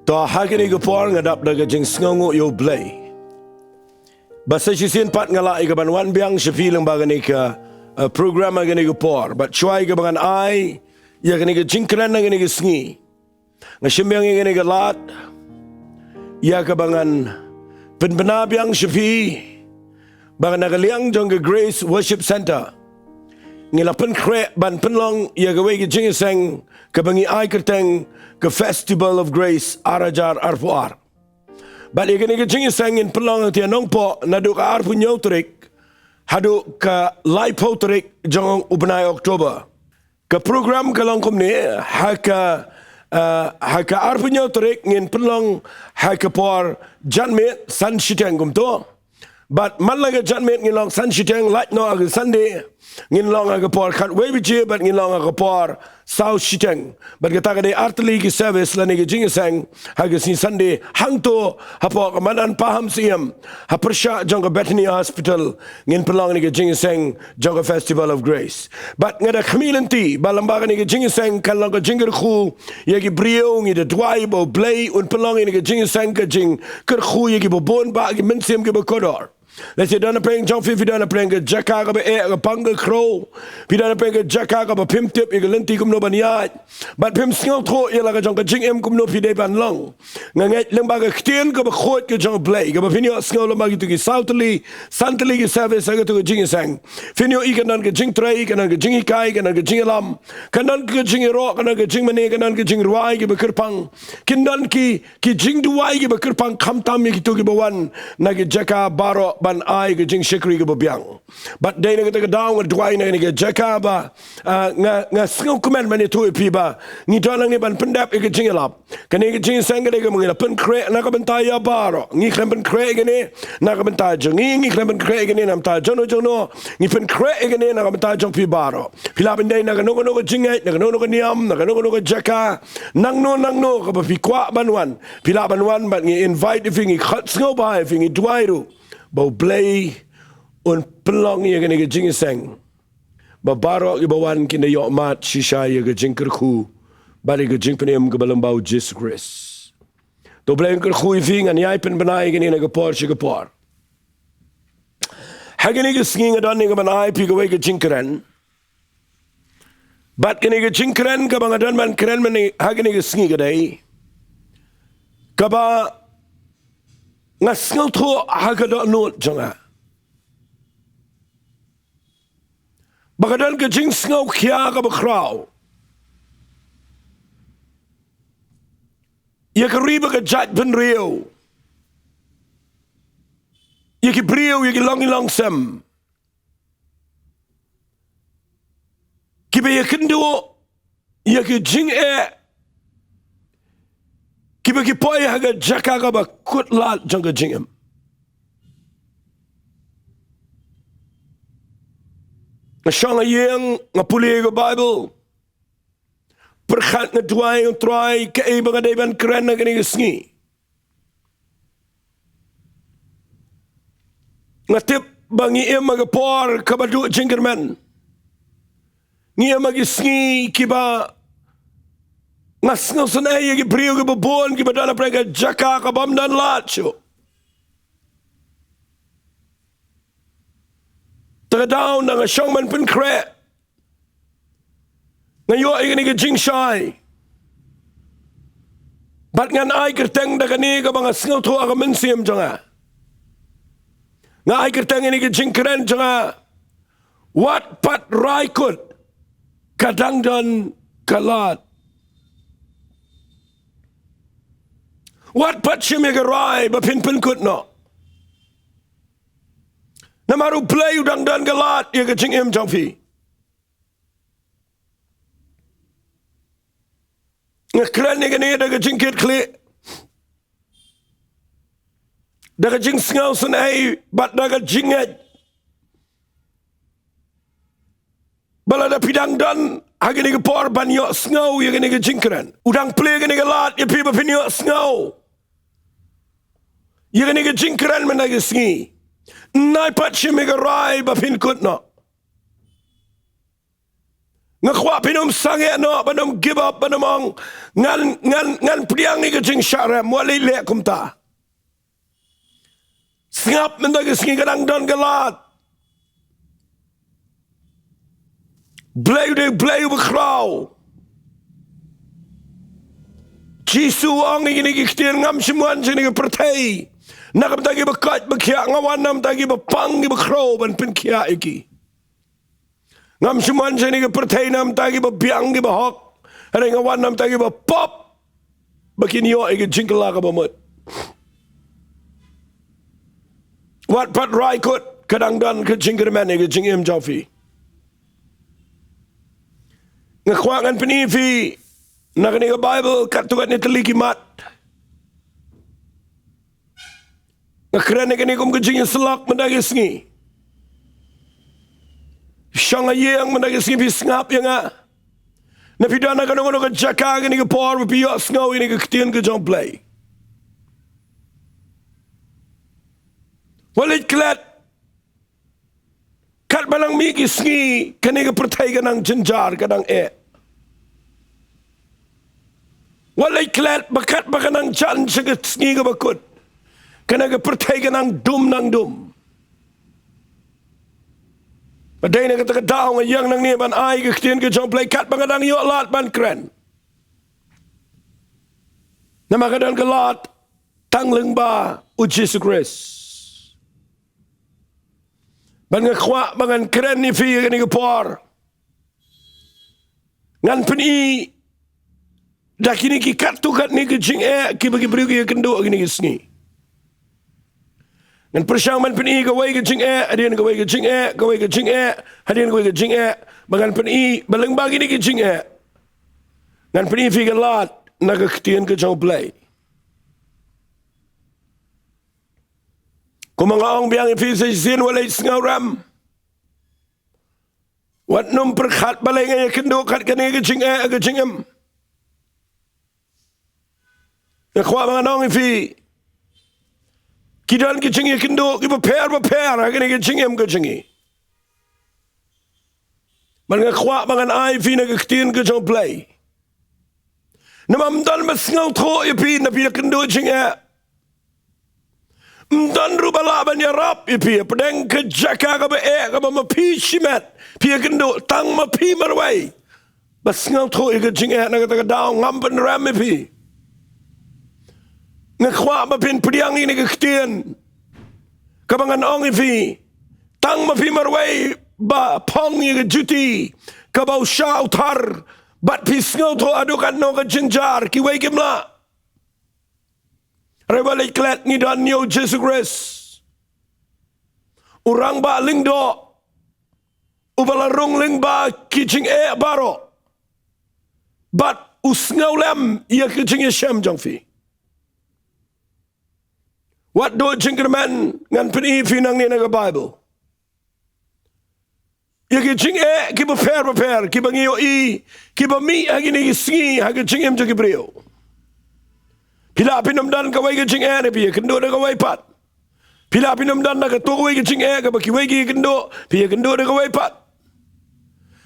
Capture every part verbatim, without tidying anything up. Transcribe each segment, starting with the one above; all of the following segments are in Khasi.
To ha kane ka por nga dap da ka jingsngewnguh ïa U Blei ba sa shisien pat nga lah ïa ka ban wan biang sha phi lyngba kane ka, eh, program ha kane ka por. Bad shuwa ïa kaba ngan ai ïa kane ka jingkren ha kane ka sngi, nga shim biang ïa kane ka lad ïa kaba ngan pynbna biang sha phi ba na ka liang jong ka Grace Worship Centre ngi la pynkhreh ban pynlong ïa kawei ka jingïaseng kaba ngi ai kyrteng ka Festival of Grace ar hajar arphew ar. Bad ïa kane ka jingïaseng ngin pynlong hangtei ha Nongpoh naduh ka arphew hynñiew tarik haduh ka laiphew tarik jong u bnai October. Ka program ka long kumne: ha ka, eh, ha ka arphew hynñiew tarik ngin pynlong ha ka por janmiet san shiteng kumto. Bad man la ka janmiet ngin long san shiteng, lait noh ha ka Sunday ngin long ha ka por khatwei baje bad ngin long ha ka por saw shiteng. Bad kata ka dei artylli ki service lane ka jingïaseng ha ka sngi Sunday hangto hapoh ka madan Pahamsyiem ha pyrshah jong ka Bethany Hospital. Ngin pynlong ïa kane ka jingïaseng jong ka Festival of Grace. Bad nga da khmih lynti ba lyngba kane ka jingïaseng kan long ka jingkyrkhu ïa ki briew. Ngi da duwai ba U Blei un pynlong ïa kane ka jingïaseng ka jingkyrkhu ïa kiba bun bah ki mynsiem kiba kordor. Lehse don napdeng jong phi, phi don napdeng ka jaka kaba eh, ka pang ka khrew. Phi don napdeng ka jaka kaba phim tip ïa ka lynti kumno ban ïaid. Bad phim sngewthuh ïa la ka jong ka jingim kumno phi dei ban long. Nga ngeit lyngba ka ktien kaba khuid ka jong U Blei kaba phin ïohsngew lyngba kito ki saw tylli san tylli ki service ha kato ka jingïaseng, phin ïohi kan don ka jingtrei, kan don ka jinghikai, kan don ka jingïalam, kan don ka jingïaroh, kan don ka jingmane, kan don ka jingrwai kiba kyrpang. Kin don ki, ki jingduwai kiba kyrpang khamtam ïa kito kiba wan na ki jaka baroh ban ai ka jingshakri kaba biang. Bad dei na kata ka daw nga duwai na kane ka jaka ba, ah, nga, nga sngewkmen ban ïathuh ïa phi ba ngi don hangne ban pyndep ïa ka jingïalap. Kane ka jingïaseng ka dei kaba ngi la pynkhreh na ka bynta ïa baroh. Ngi khlem pynkhreh ïa kane na ka bynta jong ngi, ngi khlem pynkhreh ïa kane na ka bynta jongno jongno. Ngi pynkhreh ïa kane na ka bynta jong phi baroh. Phi lah ban dei na kano kano ka jingngeit, na kano kano ka niam, na kano kano ka jaka, nangno nangno kaba phi kwah ban wan, phi lah ban wan. Bad ngi invite ïa phi, ngi khot sngewbha ïa phi, ngi duwai ruh ba U Blei un pynlong ïa kane ka jingïaseng ba baroh kiba wan kin da ïoh mad shisha ïa ka jingkyrkhu bad ïa ka jingpynim kaba lyngba U Jisu Khrist. To U Blei un kyrkhu ïa phi. Ngan ïai pynbna ïa kane na ka por sha ka por. Ha kane ka sngi nga don ïa kaban ai ïa phi kawei ka jingkren. Bad kane ka jingkren kaba nga don ban kren mynne ha kane ka sngi ka dei kaba nga sngewthuh ha ka dohnud jong nga ba ka don ka jingsngewkhia kaba khraw ïa ka ri bad ka jaitbynriew, ïa ki briew, ïa ki longïing longsem kiba ïakynduh ïa ki jingeh kiba ki poi ha ka jaka kaba kut lad jong ka jingim. Nga shong ha ïing, nga pule ka Baibl. Pyrkhat, nga duwai, nga Trai, kaei ba nga dei ban kren ha kane ka sngi. Nga tip ba ngi im ha ka por kaba duh jingkyrmen. Ngi im ha ki sngi kiba nga sngewsynei ïa ki briew kiba bun kiba don hapdeng ka jaka ka bym don lad shuh. Te ka daw nga shong ban pynkhreh. Nga ïoh ïa kane ka jingshai bad ngan ai kyrteng da kane kaba nga sngewthuh ha ka mynsiem jong nga. Nga ai kyrteng ïa kane ka jingkren jong nga: Wat pat rai kut, ka dang don ka lad. Wat pat shim ïa ka rai ba phin pynkut noh, namar U Blei u dang don ka lad ïa ka jingim jong phi. Nga kren ïa kane da ka jingkitkhlieh, da ka jingsngewsynei bad da ka jingngeit ba lada phi dang don ha kane ka por ban ïohsngew ïa kane ka jingkren, u dang plie kane ka lad ïa phi ba phin ïohsngew ïa kane ka jingkren mynta ka sngi. Wat pat shim ïa ka rai ba phin kut noh. Nga kwah phin ym sangeh noh, ban ym give up, ban ym ong ngan, ngan, ngan pdiang ïa ka jingshah rem, wat leh leh kumta. Sngap mynta ka sngi ka dang don ka lad. Blei u dei Blei uba khraw. Jisu u ong ïa kine ki ktien, ngam shym wan sha kane ka pyrthei na ka bynta kiba koit ba khiah, nga wan na ka bynta kiba pang kiba khraw ban pynkhiah ïa ki. Ngam shym wan sha kane ka pyrthei na ka bynta kiba biang kiba hok, hynrei nga wan na ka bynta kiba pop, ba kin ïoh ïa ka jingkylla kaba mut. Wat pat rai kut, ka dang don ka jingkyrmen ïa ka jingim jong phi. Nga kwah ngan pyni ïa phi na kane ka Baibl katto katne tylli ki mat. Nga kren ïa kane kum ka jingïasyllok mynta ka sngi. Shong ha ïing mynta ka sngi, phi sngap ïa nga. Na phi don ha kano kano ka jaka kane ka por ba phi ïohsngew ïa kane ka ktien ka jong U Blei. Wat leit klet. Katba nang mih ki sngi, kane ka pyrthei ka nang jynjar, ka nang eh. Wat leit klet ba katba ka nang jan sha ka sngi kaba kut, kane ka pyrthei ka nang dum, nang dum. Ba dei na kata ka daw nga ïeng nangne ban ai ka ktien ka jong U Blei katba nga dang ïoh lad ban kren. Namar ka don ka lad tang lyngba U Jisu Khrist. Bad nga kwah ba ngan kren ïa phi ha kane ka por. Ngan pyni da kine ki katto katne ki jingeh kiba ki briew ki ïakynduh ha kine ki sngi. Ngan pyrshang ban pyni kawei ka jingeh hadien kawei ka jingeh, kawei ka jingeh hadien kawei ka jingeh. Ba ngan pyni ba lyngba kine ki jingeh, ngan pyni ïa phi ka lad na ka ktien ka jong U Blei. Kumba nga ong biang ïa phi sa shisien, wat leit sngewrem. Wat nym pyrkhat balei nga ïakynduh kat kane ka jingeh ha ka jingim. Nga kwah ba ngan ong ïa phi, ki don ki jingïakynduh kiba pher bapher ha kane ka jingim ka jong ngi. Bad nga kwah ba ngan ai ïa phi na ka ktien ka jong U Blei. Namar ym don ba sngewthuh ïa phi na phi ïakynduh jingeh. Ym don ruh ba lah ban ïarap ïa phi hapdeng ka jaka kaba eh, kaba ma phi shimet phi ïakynduh, tang ma phi marwei ba sngewthuh ïa ka jingeh. Na kata ka daw ngam pynrem ïa phi. Nga kwah ba phin pdiang ïa kane ka ktien kaba ngan ong ïa phi. Tang ma phi marwei ba phong ïa ka juti kaba u sha u thar, bad phi sngewthuh haduh katno ka jynjar, kiwei kim lah. Hynrei wat leit klet, ngi don ïa U Jisu Khrist, u Rangbah Lyngdoh, uba la rung lyngba ki jingeh baroh, bad u sngewlem ïa ka jingïashem jong phi. Wat duh jingkyrmen, ngan pyni ïa phi nangne na ka Baibl ïa ki jingeh kiba pher bapher kiba ngi ïohi kiba mih ha kine ki sngi ha ka jingim jong ki briew. Phi lah phin ym don kawei ka jingeh ne phi ïakynduh da kawei pat. Phi lah phin ym don da kato kawei ka jingeh kaba kiwei ki ïakynduh, phi ïakynduh da kawei pat.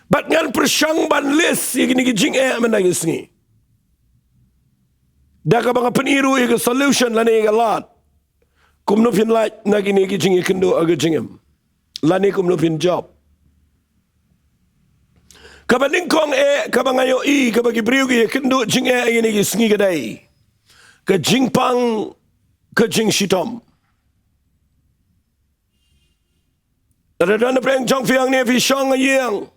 Bad ngan pyrshang ban list ïa kine ki jingeh mynta ki sngi, da kaba nga pyni ruh ïa ka solution lane ïa ka lad. Kumno phin lait na kine ki jingïakynduh ha ka jingim, lane kumno phin jop. Kaba nyngkong eh, kaba nga ïohi kaba ki briew ki ïakynduh jingeh ha kine ki sngi ka dei ka jingpang, ka jingshitom. Lada don napdeng jong phi hangne, phi shong ha ïing,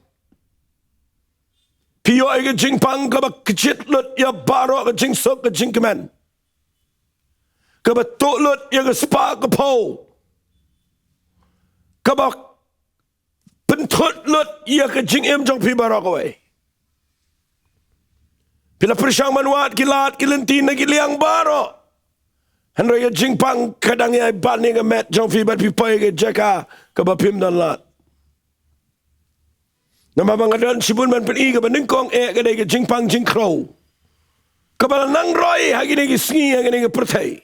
phi ïoh ïa ka jingpang kaba kjit lut ïa baroh ka jingsuk ka jingkmen, kaba tuh lut ïa ka spah ka phew, kaba pynthut lut ïa ka jingim jong phi baroh kawei. Phi la pyrshang ban wad ki lad ki lynti na ki liang baroh, hynrei ka jingpang ka dang ïai ban ïa ka met jong phi bad phi poi ha ka jaka kaba phim don lad. Namar ba nga don shibun ban pyni, kaba nyngkong eh ka dei ka jingpang jingkhrew kaba la nang roi ha kine ki sngi ha kane ka pyrthei.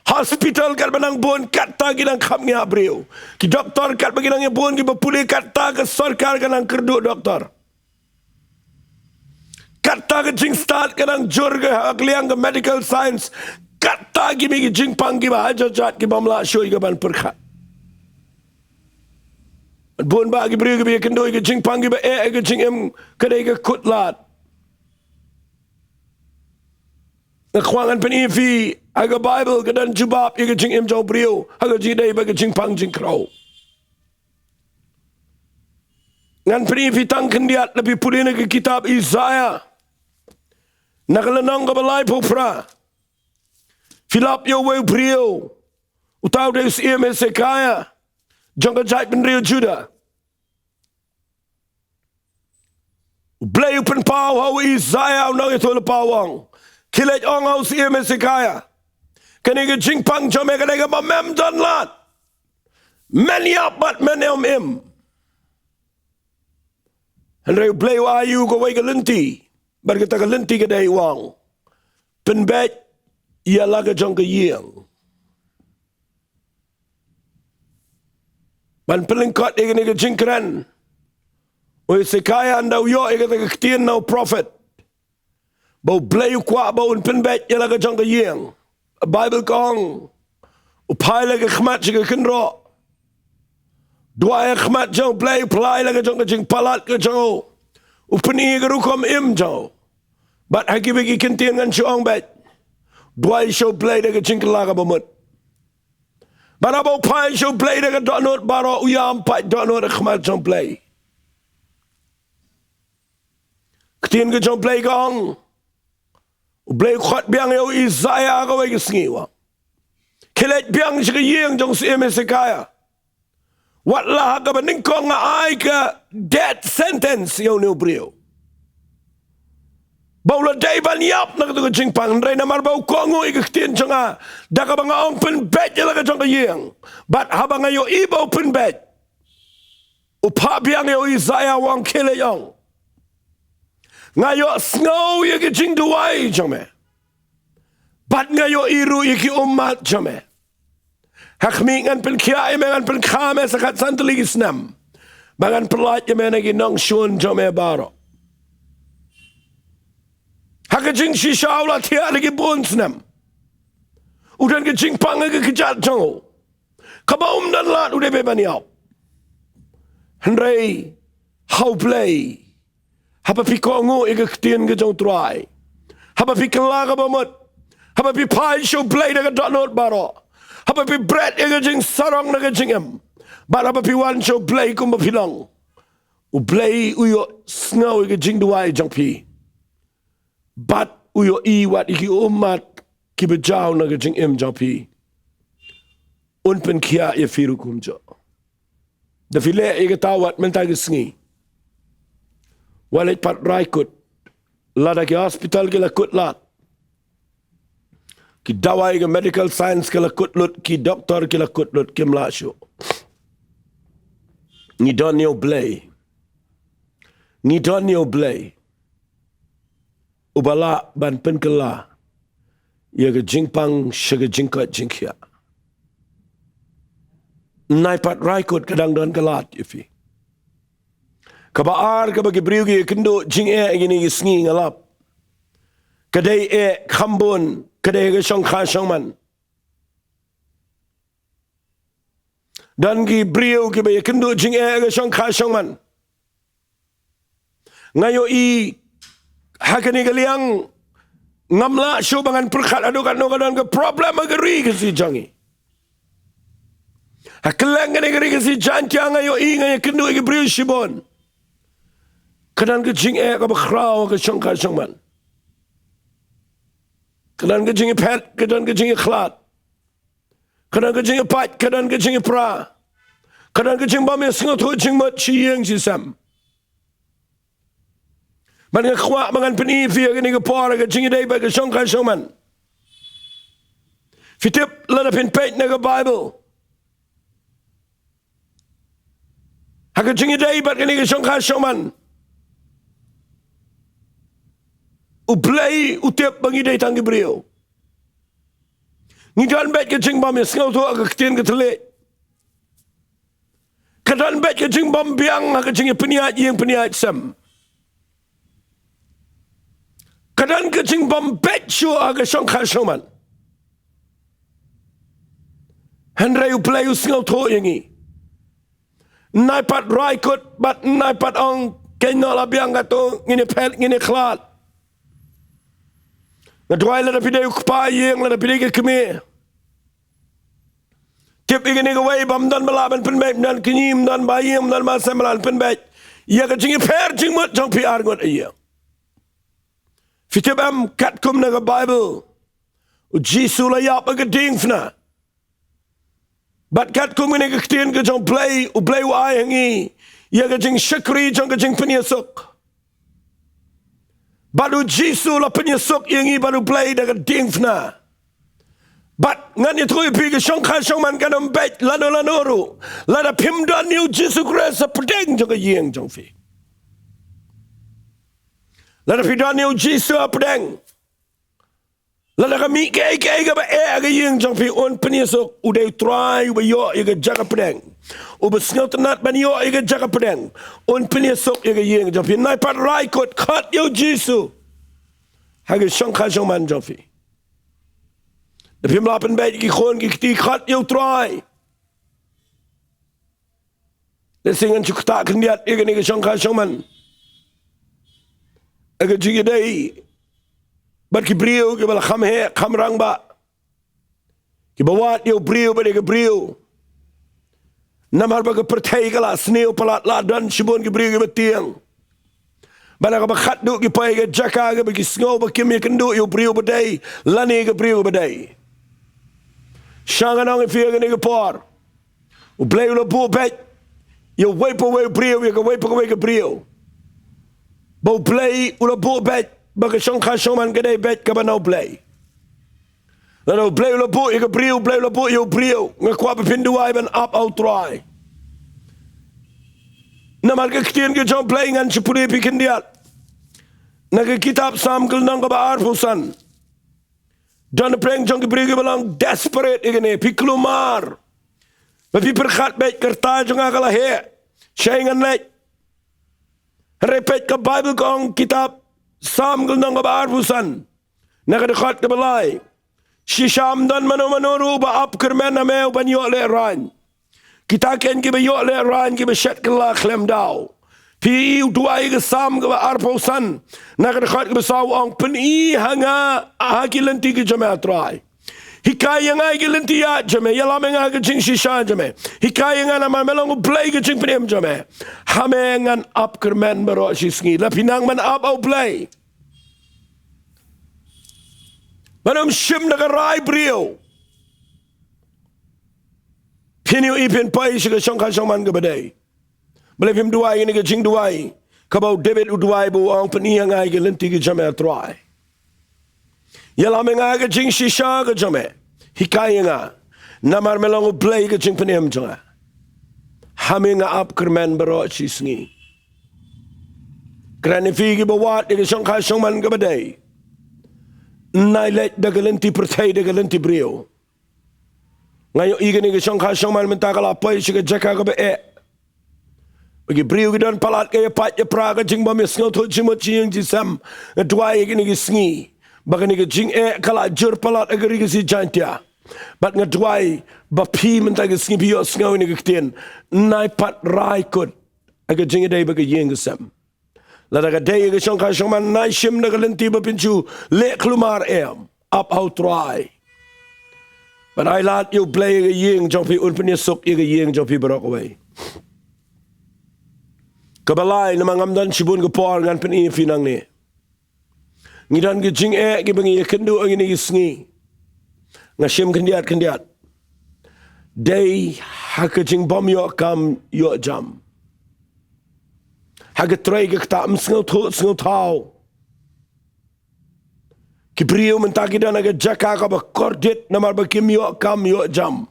Hospital katba nang bun, katta ki nang khapngiah briew. Ki doktor katba ki nang ïa bun kiba pule, katta ka sorkar ka nang kyrduh doktor. Kata ka jingstad ka dang jur ka ha ka liang ka medical science. Kata ki mih ki jingpang kiba ha jat jat ki bym lah shuh ïa ka ban pyrkhat. Bun bah ki briew kiba ïakynduh ïa ka jingpang kiba eh ïa ka jingim ka dei ka kut lad. Nga kwah ngan pyni ïa phi ha ka Bible ka don jubab ïa ka jingim jong u briew ha ka jingdei bad ka jingpang jingkhraw. Ngan pyni ïa phi tang khyndiat, lada phi pule na ka kitab Isaiah na ka lynnong kaba laiphew phra. Phi lap ïa uwei u briew, uta u dei u Syiem Hezekiah jong ka jaitbynriew Judah. U Blei u pynpaw ha u Isaiah, u nongïathuhlypa, u ong, khie leit ong ha u Syiem Hezekiah, kane ka jingpang jong me ka dei kaba mem don lad. Men ïap bad men ym im. Hynrei u Blei u ai ïa u kawei ka lynti, bad kata ka lynti ka dei, u ong, pynbeit ïa la ka jong ka ïing. Ban pynlyngkot ïa kane ka jingkren, u Hezekiah ynda u ïoh ïa kata ka ktien na u prophet ba u Blei u kwah ba un pynbeit ïa la ka jong ka ïing. Bible ka ong, u phai la ka khmat sha ka kynroh, duwai ha khmat jong u Blei, u phai la ka jong ka jingpalat ka jong u, u pyni ka rukom im jong u. Bad ha kiwei ki ktien ngan shu ong beit, duwai sha u Blei da ka jingkylla kaba mut. Bad haba u phai sha u Blei da ka dohnud baroh, u ïam pat dohnud ha khmat jong u Blei. Ktien ka jong u Blei ka ong, u Blei u khot biang ïa u Isaiah ha kawei ka sngi, u ong, khie leit biang sha ka ïing jong u Syiem Hezekiah. Wat la ha kaba nyngkong nga ai ka death sentence ïa une u briew ba u la dei ban ïap na kata ka jingpang, hynrei namar ba u kohnguh ïa ka ktien jong nga, da kaba nga ong pynbeit ïa la ka jong ka ïing. Bad haba nga ïohi ba u pynbeit, u phah biang ïa u Isaiah, u ong, khie leit ong, nga ïohsngew ïa ka jingduwai jong me, bad nga ïohi ruh ïa ki ummat jong me. Ha khmih, ngan pynkhiah ïa me, ngan pynkha me sa khatsan tylli ki snem, bad ngan pyllait ïa me na ki nongshun jong me baroh. Ha ka jingshisha u la thiah da ki bun snem. U don ka jingpang ha ka kjat jong u kaba um don lad, u dei beit ban ïap. Hynrei ha u Blei, haba phi kohnguh ïa ka ktien ka jong u Trai, haba phi kylla kaba mut, haba phi phai sha u Blei da ka dohnud baroh, haba phi bret ïa ka jingsarong na ka jingim, bad haba phi wan sha u Blei kumba phi long, u Blei u ïohsngew ïa ka jingduwai jong phi, bad u ïohi wat ïa ki ummat kiba jaw na ka jingim jong phi. Un pynkhiah ïa phi ruh kumjuh. Da phi leh ïa kata wat mynta ka sngi, wat leit pat rai kut. Lada ki hospital ki la kut lad, ki dawai ka medical science ki la kut lut, ki doktor ki la kut lut, kim lah shuh. Ngi don ïa u Blei. Ngi don ïa u Blei uba lah ban pynkylla ïa ka jingpang sha ka jingkoit jingkhiah. Nai pat rai kut, ka dang don ka lad ïa phi. Kaba ar kaba ki briew ki ïakynduh jingeh ïa kine ki sngi, nga lap, ka dei eh kham bun, ka dei ka shongkha shongman. Don ki briew kiba ïakynduh jingeh ha ka shongkha shongman. Nga ïohi ha kane ka liang, ngam lah shuh ba ngan pyrkhat haduh katno ka don ka problem ha ka ri Khasi jong ngi. Ha kylleng kane ka ri Khasi Jaiñtia nga ïohi, nga ïakynduh ïa ki briew shibun. Ka don ka jingeh kaba khraw ha ka shongkha shongman. Ka don ka jingïaphet, ka don ka jingïakhlad, ka don ka jingïapait, ka don ka jingïapra, ka don ka jingbym ïasngewthuh jingmut shi ïing shi sem. Bad nga kwah ba ngan pyni ïa phi ha kane ka por, ha ka jingïadei bad ka shongkha shongman. Phi tip, lada phin peit na ka Bible, ha ka jingïadei bad kane ka shongkha shongman, u Blei u tip ba ngi dei tang ki briew. Ngi don beit ka jingbym ïasngewthuh ha ka ktien ka thylliej. Ka don beit ka jingbym biang ha ka jingïapynïaid ïing pynïaid sem. Ka don ka jingbym beit shuh ha ka shongkha shongman. Hynrei U Blei u sngewthuh ïa ngi. Nai pat rai kut, bad nai pat ong, keiñ noh la biang, katto ngin ïa phet, ngin ïa khlad. Nga duwai lada phi dei u kpa ïing, lada phi dei ka kmie, tip ïa kane kawei, bym don ba lah ban pynbeit, ym don kñi, ym don ba ïing, ym don ba sem ba lah ban pynbeit ïa ka jingïapher jingmut jong phi arngut ha ïing. Phi tip em, katkum na ka Baibl, U Jisu la ïap ha ka diengphna. Bad katkum kane ka ktien ka jong U Blei, U Blei u ai ha ngi ïa ka jingshakri jong ka jingpynïasuk. Bad U Jisu la pynïasuk ïa ngi bad U Blei da ka diengphna. Bad ngan ïathuh ïa phi, ka shongkha shongman kan ym beit lano lano ruh lada phim don ïa U Jisu Khrist hapdeng jong ka ïing jong phi. Lada phi don ïa U Jisu hapdeng, lada ka mih kaei kaei kaba eh ha ka ïing jong phi, un pynïasuk. U dei U Trai uba ïoh ïa ka jaka pdeng, uba sngewtynnat ban ïoh ïa ka jaka pdeng. Un pynïasuk ïa ka ïing jong phi. Nai pat rai kut, khot ïa U Jisu ha ka shongkha shongman jong phi. Da phim lah pynbeit ki khun ki kti, khot ïa U Trai. Lehse ngan shu ktah khyndiat ïa kane ka shongkha shongman ha ka jingïadei bad ki briew kiba la kham heh kham rangbah, kiba wad ïa u briew bad ïa ka briew. Namar ba ka pyrthei ka la sniew palat, la don shibun ki briew kiba tieng. Bad na kaba khatduh ki poi ha ka jaka kaba ki sngew ba kim ïakynduh ïa u briew ba dei lane ka briew ba dei. Sha ngan ong ïa phi ha kane ka por, U Blei u la buh beit ïa uwei pa uwei u briew, ïa kawei pa kawei ka briew. Ba U Blei u la buh beit ba ka shongkha shongman ka dei beit kaba na U Blei. Lada U Blei u la buh ïa ka briew, U Blei u la buh ïa u briew. Nga kwah ba phin duwai ban ap ha U Trai. Namar ka ktien ka jong U Blei, ngan shu pule ïa phi khyndiat na ka kitab Salm ka lynnong kaba arphew san. Don na pdeng jong ki briew kiba long desperate ïa kane, phi kulmar ba phi pyrkhat beit ka rta jong nga ka la heh, shaei ngan leit. Hynrei peit ka Baibl ka ong, kitab Salm ka lynnong kaba arphew san, na ka dkhot kaba lai: Shisha ym don mano mano ruh uba ap kyrmen ha me uban ïoh lehraiñ. Kita kein kiba ïoh lehraiñ, kiba shet kylla khlem daw. Phi i u duwai ka Salm kaba arphew san, na ka dkhot kaba saw, u ong: Pyni ha nga ha ki lynti ki jong me, A Trai. Hikai ïa nga ïa ki lynti ïa jong me, ïalam ïa nga ha ka jingshisha jong me. Hikai ïa nga namar me long U Blei ka jingpynim jong me. Ha me ngan ap kyrmen baroh shi sngi. Lada phi nang ban ap ha U Blei, ban ym shim da ka rai briew, phin ïohi phin poi sha ka shongkha shongman kaba dei. Balei phim duwai ïa kane ka jingduwai kaba u David u duwai ba u ong: Pyni ha nga ïa ki lynti ki jong me, A Trai. Ïalam ïa nga ha ka jingshisha ka jong me. Hikai ïa nga namar me long U Blei ka jingpynim jong nga. Ha me nga ap kyrmen baroh shi sngi. Kren ïa phi kiba wad ïa ka shongkha shongman kaba dei. Nai leit da ka lynti pyrthei, da ka lynti briew. Nga ïohi kane ka shongkha shongman mynta ka la poi sha ka jaka kaba eh. Ba ki briew ki don palat ka ïapait ïapra, ka jingbym ïasngewthuh jingmut jingïaseng jingïasem. Nga duwai ïa kine ki sngi ba kane ka jingeh ka la jur palat ha ka ri Khasi Jaiñtia. Bad nga duwai ba phi mynta ki sngi phi ïohsngew ïa kane ka ktien. Nai pat rai kut ha ka jingïadei bad ka ïing ka sem. Lada ka dei ïa ka shongkha shongman, nai shim da ka lynti ba phin shu leh kulmar, em. Ap ha U Trai. Bad ai lad ïa U Blei ïa ka ïing jong phi, un pynïasuk ïa ka ïing jong phi baroh kawei. Kaba lai, namar ngam don shibun ka por, ngan pyni ïa phi nangne. Ngi don ki jingeh kiba ngi ïakynduh ha kine ki sngi. Nga shim khyndiat khyndiat. Dei ha ka jingbym ïoh kam ïoh jam, ha ka trei ka ktah, ym sngewthuh sngewthaw. Ki briew mynta ki don ha ka jaka kaba kordit namar ba kim ïoh kam ïoh jam.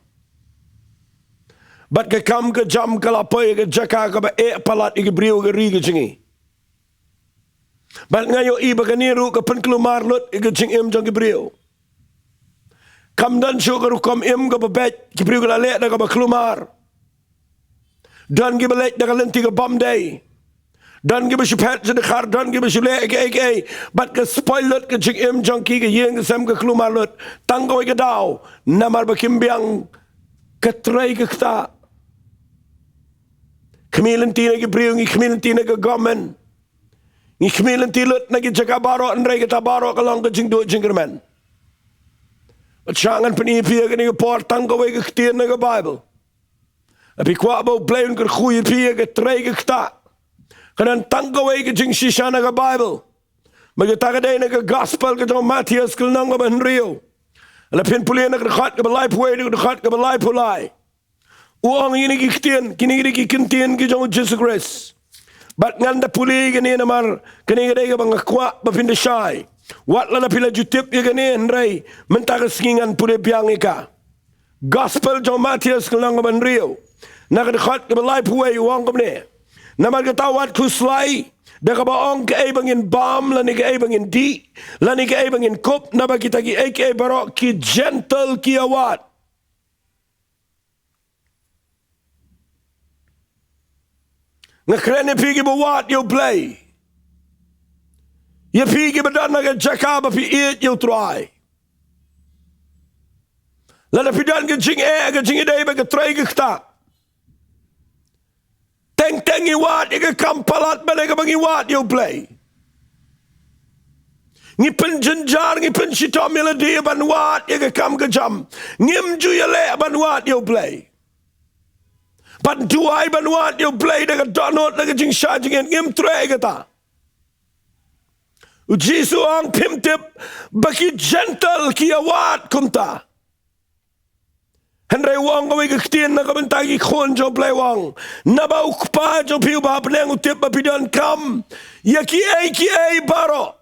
Bad ka kam ka jam ka la poi ha ka jaka kaba eh palat ïa ki briew ha ka ri ka jong ngi. Bad nga ïohi ba kane ruh ka pynkulmar lut ïa ka jingim jong ki briew. Kam don shuh ka rukom im kaba beit, ki briew ki la leh da kaba kulmar. Don kiba leit da ka lynti kabym dei. Don kiba shu phet sha dkhar, don kiba shu leh kiei kiei. Bad ka spoil lut ka jingim jong ki, ka ïing ka sem ka kulmar lut. Tang kawei ka daw, namar ba kim biang ka trei ka ktah. Khmih lynti na ki briew, ngi khmih lynti na ka government. Ngi khmih lynti lut na ki jaka baroh, hynrei kata baroh ka long ka jingduh jingkyrmen. Bad sha ngan pyni ïa phi ha kane ka por tang kawei ka ktien na ka Baibl. Lada phi kwah ba U Blei un kyrkhu ïa phi ha ka trei ka ktah, ka don tang kawei ka jingshisha na ka Baibl. Bad kata ka dei na ka Gospel ka jong u Mathaios ka lynnong kaba hynriew. Lada phin pule na ka dkhot kaba laiphew wei, na ka dkhot kaba laiphew lai. U ong ïa kine ki ktien, kine ki dei ki ktien ki jong u Jisu Khrist. Bad ngan da pule ïa kine namar kane ka dei kaba nga kwah ba phin da shai. Wat lada phi la ju tip ïa kane, hynrei mynta ka sngi ngan pule biang ïa ka. Gospel jong u Mathaios ka lynnong kaba hynriew, na ka dkhot kaba laiphew wei, u ong kumne: Namar kata wat khuslai da kaba ong kaei ba ngin bam, lane kaei ba ngin dih, lane kaei ba ngin kup, naba kita kiei kiei baroh ki Jentil ki ïawad. Nga kren ïa phi kiba wad ïa U Blei, ïa phi kiba don ha ka jaka ba phi ïeit ïa U Trai. Lada phi don ka jingeh, ka jingïadei bad ka trei ka ktah, teng teng ngi wad ïa ka kam palat, bad ïa kaba ngi wad ïa U Blei. Ngi pynjynjar, ngi pynshitom ïa lade ban wad ïa ka kam ka jam. Ngim ju ïaleh ban wad ïa U Blei. Ban duwai, ban wad ïa U Blei da ka dohnud, da ka jingshah jingit, ngim treh ïa kata. U Jisu u ong, phim tip ba ki Jentil ki ïawad kumta. Hynrei u ong kawei ka ktien na ka bynta ki khun jong U Blei, u ong: Naba U Kpa jong phi uba ha bneng u tip ba phi donkam ïa kiei kiei baroh.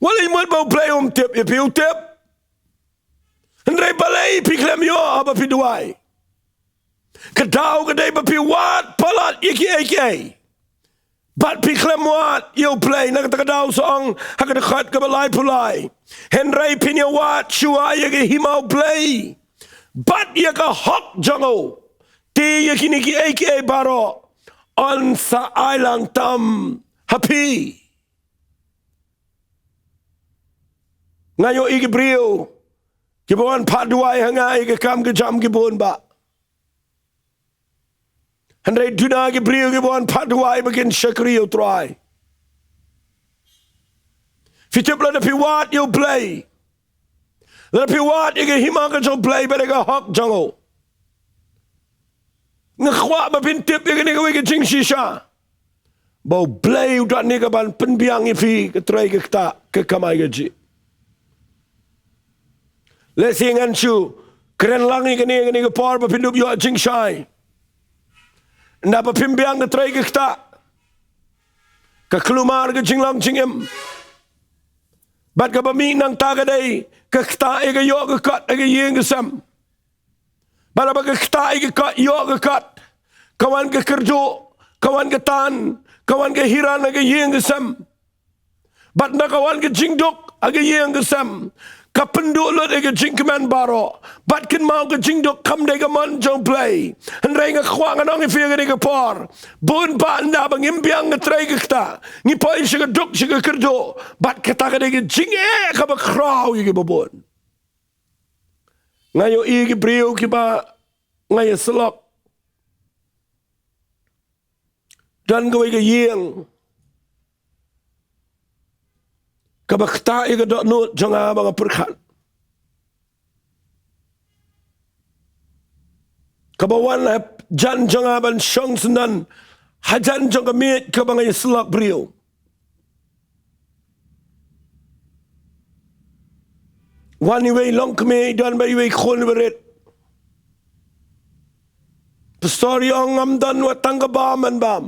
Wat leit mut ba U Blei um tip ïa phi, u tip. Hynrei balei phi khlem ïoh haba phi duwai? Ka daw ka dei ba phi wad palat ïa kiei kiei, bad phi khlem wad ïa U Blei. Na kata ka daw sa ong ha ka dkhot kaba laiphew lai: Hynrei phin ïa wad shuwa ïa ka hima U Blei bad ïa ka hok jong u, te ïa kine kiei kiei baroh yn sa ailangtam ha phi. Nga ïohi ki briew kiba wan phah duwai ha nga ïa ka kam ka jam ki bun bha. Hynrei duna ki briew kiba wan phah duwai ba kin shakri ïa U Trai. Phi tip, lada phi wad ïa U Blei, lada phi wad ïa ka hima ka jong U Blei bad ïa ka hok jong u, nga kwah ba phin tip ïa kane kawei ka jingshisha, ba U Blei u don ïa ka ban pynbiang ïa phi ka trei ka ktah, ka kamai kajih. Lehse ngan shu kren lang ïa kane, kane ka por ba phin dup ïoh jingshai. Naba phim biang ka trei ka ktah, ka kulmar ka jinglong jingim. Bad kaba mih nangta ka dei ka ktah ïa ka ïoh ka kot ha ka ïing ka sem. Bad haba ka ktah ïa ka kot, ïoh ka kot, ka wan ka kyrduh, ka wan ka tan, ka wan ka hiran ha ka ïing ka sem. Bad naba ka wan ka jingduk ha ka ïing ka sem, ka pynduh lut ïa ka jingkmen baroh. Bad kynmaw, ka jingduk kam dei ka mon jong U Blei. Hynrei nga kwah ngan ong ïa phi ha kane ka por, bun bah naba ngim biang ka trei ka ktah, ngi poi sha ka duk sha ka kyrduh. Bad kata ka dei ka jingeh kaba khraw ïa kiba bun. Nga ïohi ki briew kiba nga ïasyllok. Don kawei ka ïing kaba ktah ïa ka dohnud jong nga ba nga pyrkhat, kaba wan hajan jong nga ban shong syndon hajan jong ka miej kaba nga ïasyllok briew. Wan iwei i longkmie, i don bad iwei i khun barit. Pastor, i ong, ngam don wat tang ka bam ban bam.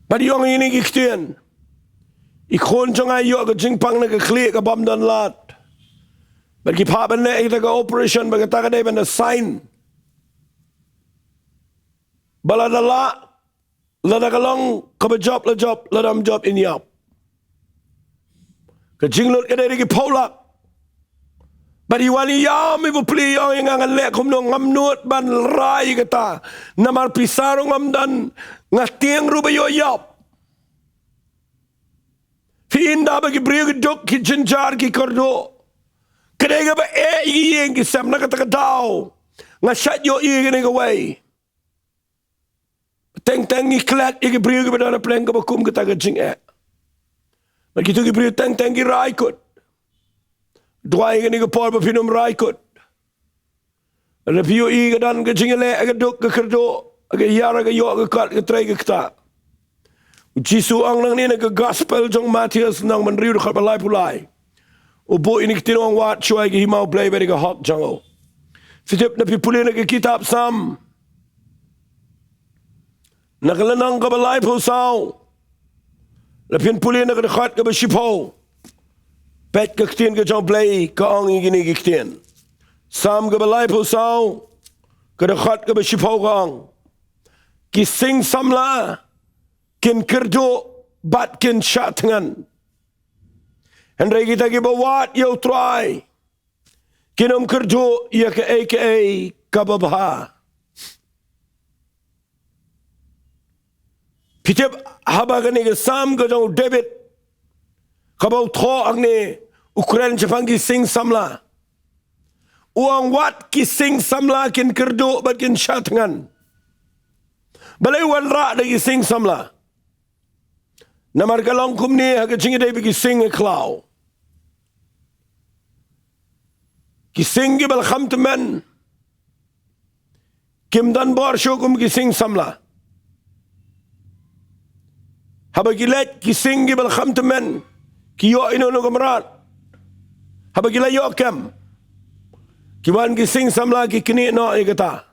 Bad i ong ïa kine ki ktien: I khun jong nga i ïoh ka jingpang na ka khlieh, ka bym don lad. Bad ki phah ban leh ïa ka operation, bad kata ka dei ban da sign ba lada lah, lada ka long kaba jop la jop, lada ym jop yn ïap. Ka jinglut ka dei da ki phew lak. Pat i wan i ïam i bapli i ong ïa nga, ngan leh kumno? Ngam nud ban rai ïa kata. Namar pisa ruh ngam don, nga tieng ruh ba ïoh ïap. Phi ïohi ba ki briew ki duk, ki jynjar, ki kyrduh. Ka dei kaba eh ïa ki ïing ki sem. Na kata ka daw nga shait ïohi ïa kane kawei. Teng teng ngi klet ïa ki briew kiba don ha pleng kaba kum kata ka jingeh. Bad kito ki briew teng teng ki rai kut. Duwai ïa kane ka por ba phin ym rai kut. Lada phi ïohi ka don ka jingïaleh, ka duk, ka kyrduh, ka hiar, ka ïoh, ka kot, ka trei, ka ktah. U Jisu u ong nangne na ka gospel jong u Mathaios lynnong ba hynriew dkhot ba laiphew lai. U buh ïa kine ki ktien, u ong, wad shuwa ïa ka hima U Blei bad ïa ka hok jong u. Phi tip, lada phi pule na ka kitab Salm, na ka lynnong kaba laiphew saw, lada phin pule na ka dkhot kaba shiphew, peit ka ktien ka jong U Blei ka ong ïa kine ki ktien. Salm kaba laiphew saw, ka dkhot kaba shiphew ka ong, ki sing samla kin kyrduh bad kin shah thngan, hynrei kita kiba wad ïa U Trai kin ym kyrduh ïa kaei kaei kaba bha. Phi tip, haba kane ka Salm ka jong u David kaba u thoh hangne u kren shaphang ki sing samla, u ong, wad ki sing samla kin kyrduh bad kin shah thngan. Balei u wanrah da ki sing samla? Namar ka long kumne ha ka jingïadei bad ki sing khlaw. Ki sing kiba la kham tymmen kim don bor shuh kum ki sing samla. Haba ki leit ki sing kiba la kham tymmen, ki ïoh ïa uno uno ka mrad. Haba ki la ïoh kem, ki wan ki sing samla ki knieh noh ïa kata.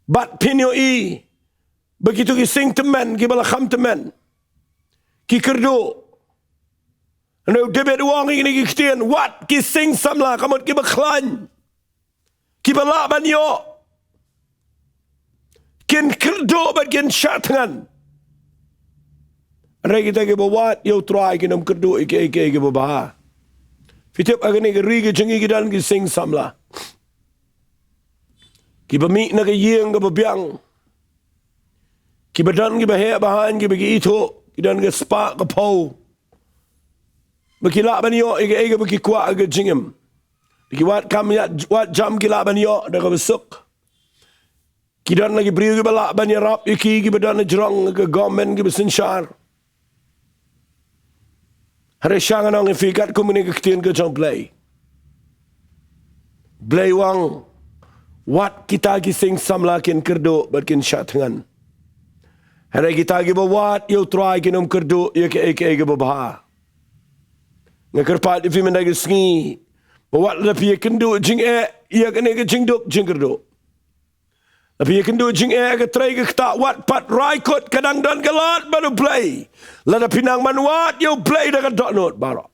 Bad phin ïohi ba kito ki sing tymmen kiba la kham tymmen ki kyrduh. Hynrei u David u ong ïa kine ki ktien, wad ki sing samla, ka mut kiba khlaiñ, kiba lah ban ïoh, kin kyrduh bad kin shah thngan. Hynrei kita kiba wad ïa U Trai kin ym kyrduh ïa kiei kiei kiba bha. Phi tip, ha kane ka ri ka jong ngi ki don ki sing samla kiba mih na ka ïing kaba biang, kiba don kiba heh ba haiñ, kiba ki ithuh, ki don ka spah ka phew, ba ki lah ban ïoh ïa kaei kaba ki kwah ha ka jingim. Ki wad kam, ïa, wad jam ki lah ban ïoh da kaba suk. Ki don la ki briew kiba lah ban ïarap ïa ki, kiba don la jrong ka government, kiba synshar. Hynrei sha ngan ong ïa phi katkum kane ka ktien ka jong U Blei, U Blei u ong, wad kita ki sing samla kin kyrduh bad kin shah thngan. Hynrei kita kiba wad ïa U Trai kin ym kyrduh ïa kaei kaei kaba bha. Nga kyrpad ïa phi mynta ka sngi ba wat lada phi ïakynduh jingeh ïa kane ka jingduk jingkyrduh, lada phi ïakynduh jingeh, ka trei, ka ktah, wat pat rai kut, ka dang don ka lad bad U Blei lada phi nang ban wad ïa U Blei da ka dohnud baroh.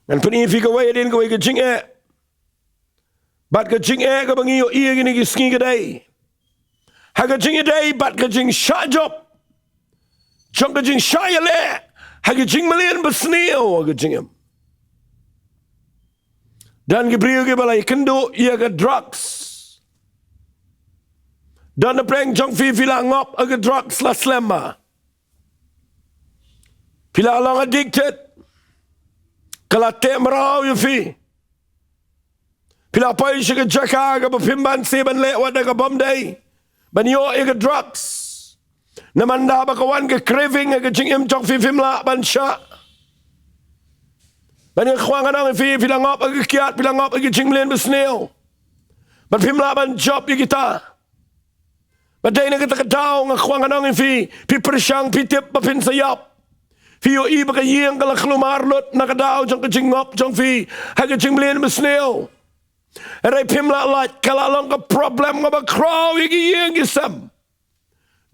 Ngan pyni ïa phi kawei hadien kawei ka jingeh. Bad ka jingeh kaba ngi ïohi ïa kine ki sngi ka dei ha ka jingïadei bad ka jingshah jop jong ka jingshah ïaleh ha ka jingmlien basniew ha ka jingim. Don ki briew kiba la ïakynduh ïa ka drugs. Don napdeng jong phi, phi la ngop ha ka drugs la slem ma. Phi la long addicted. Ka la teh mraw ïa phi. Phi la poi sha ka jaka kaba phim banse ban leh wat da kaba ym dei, ban ïoh ïa ka drugs. Namar haba ka wan ka craving ha ka jingim jong phi, phim lah ban shah. Bad nga kwah ngan ong ïa phi, phi la ngop ha ka kiad, phi la ngop ha ka jingmlien basniew, bad phim lah ban jop ïa kita. Bad dei na kata ka daw nga kwah ngan ong ïa phi, phi pyrshang, phi tip ba phin sa ïap. Phi ïohi ba ka ïing ka la khlumar lut na ka daw jong ka jingngop jong phi ha ka jingmlien basniew. Hynrei phim lah lait, ka la long ka problem kaba khraw ïa ki ïing ki sem.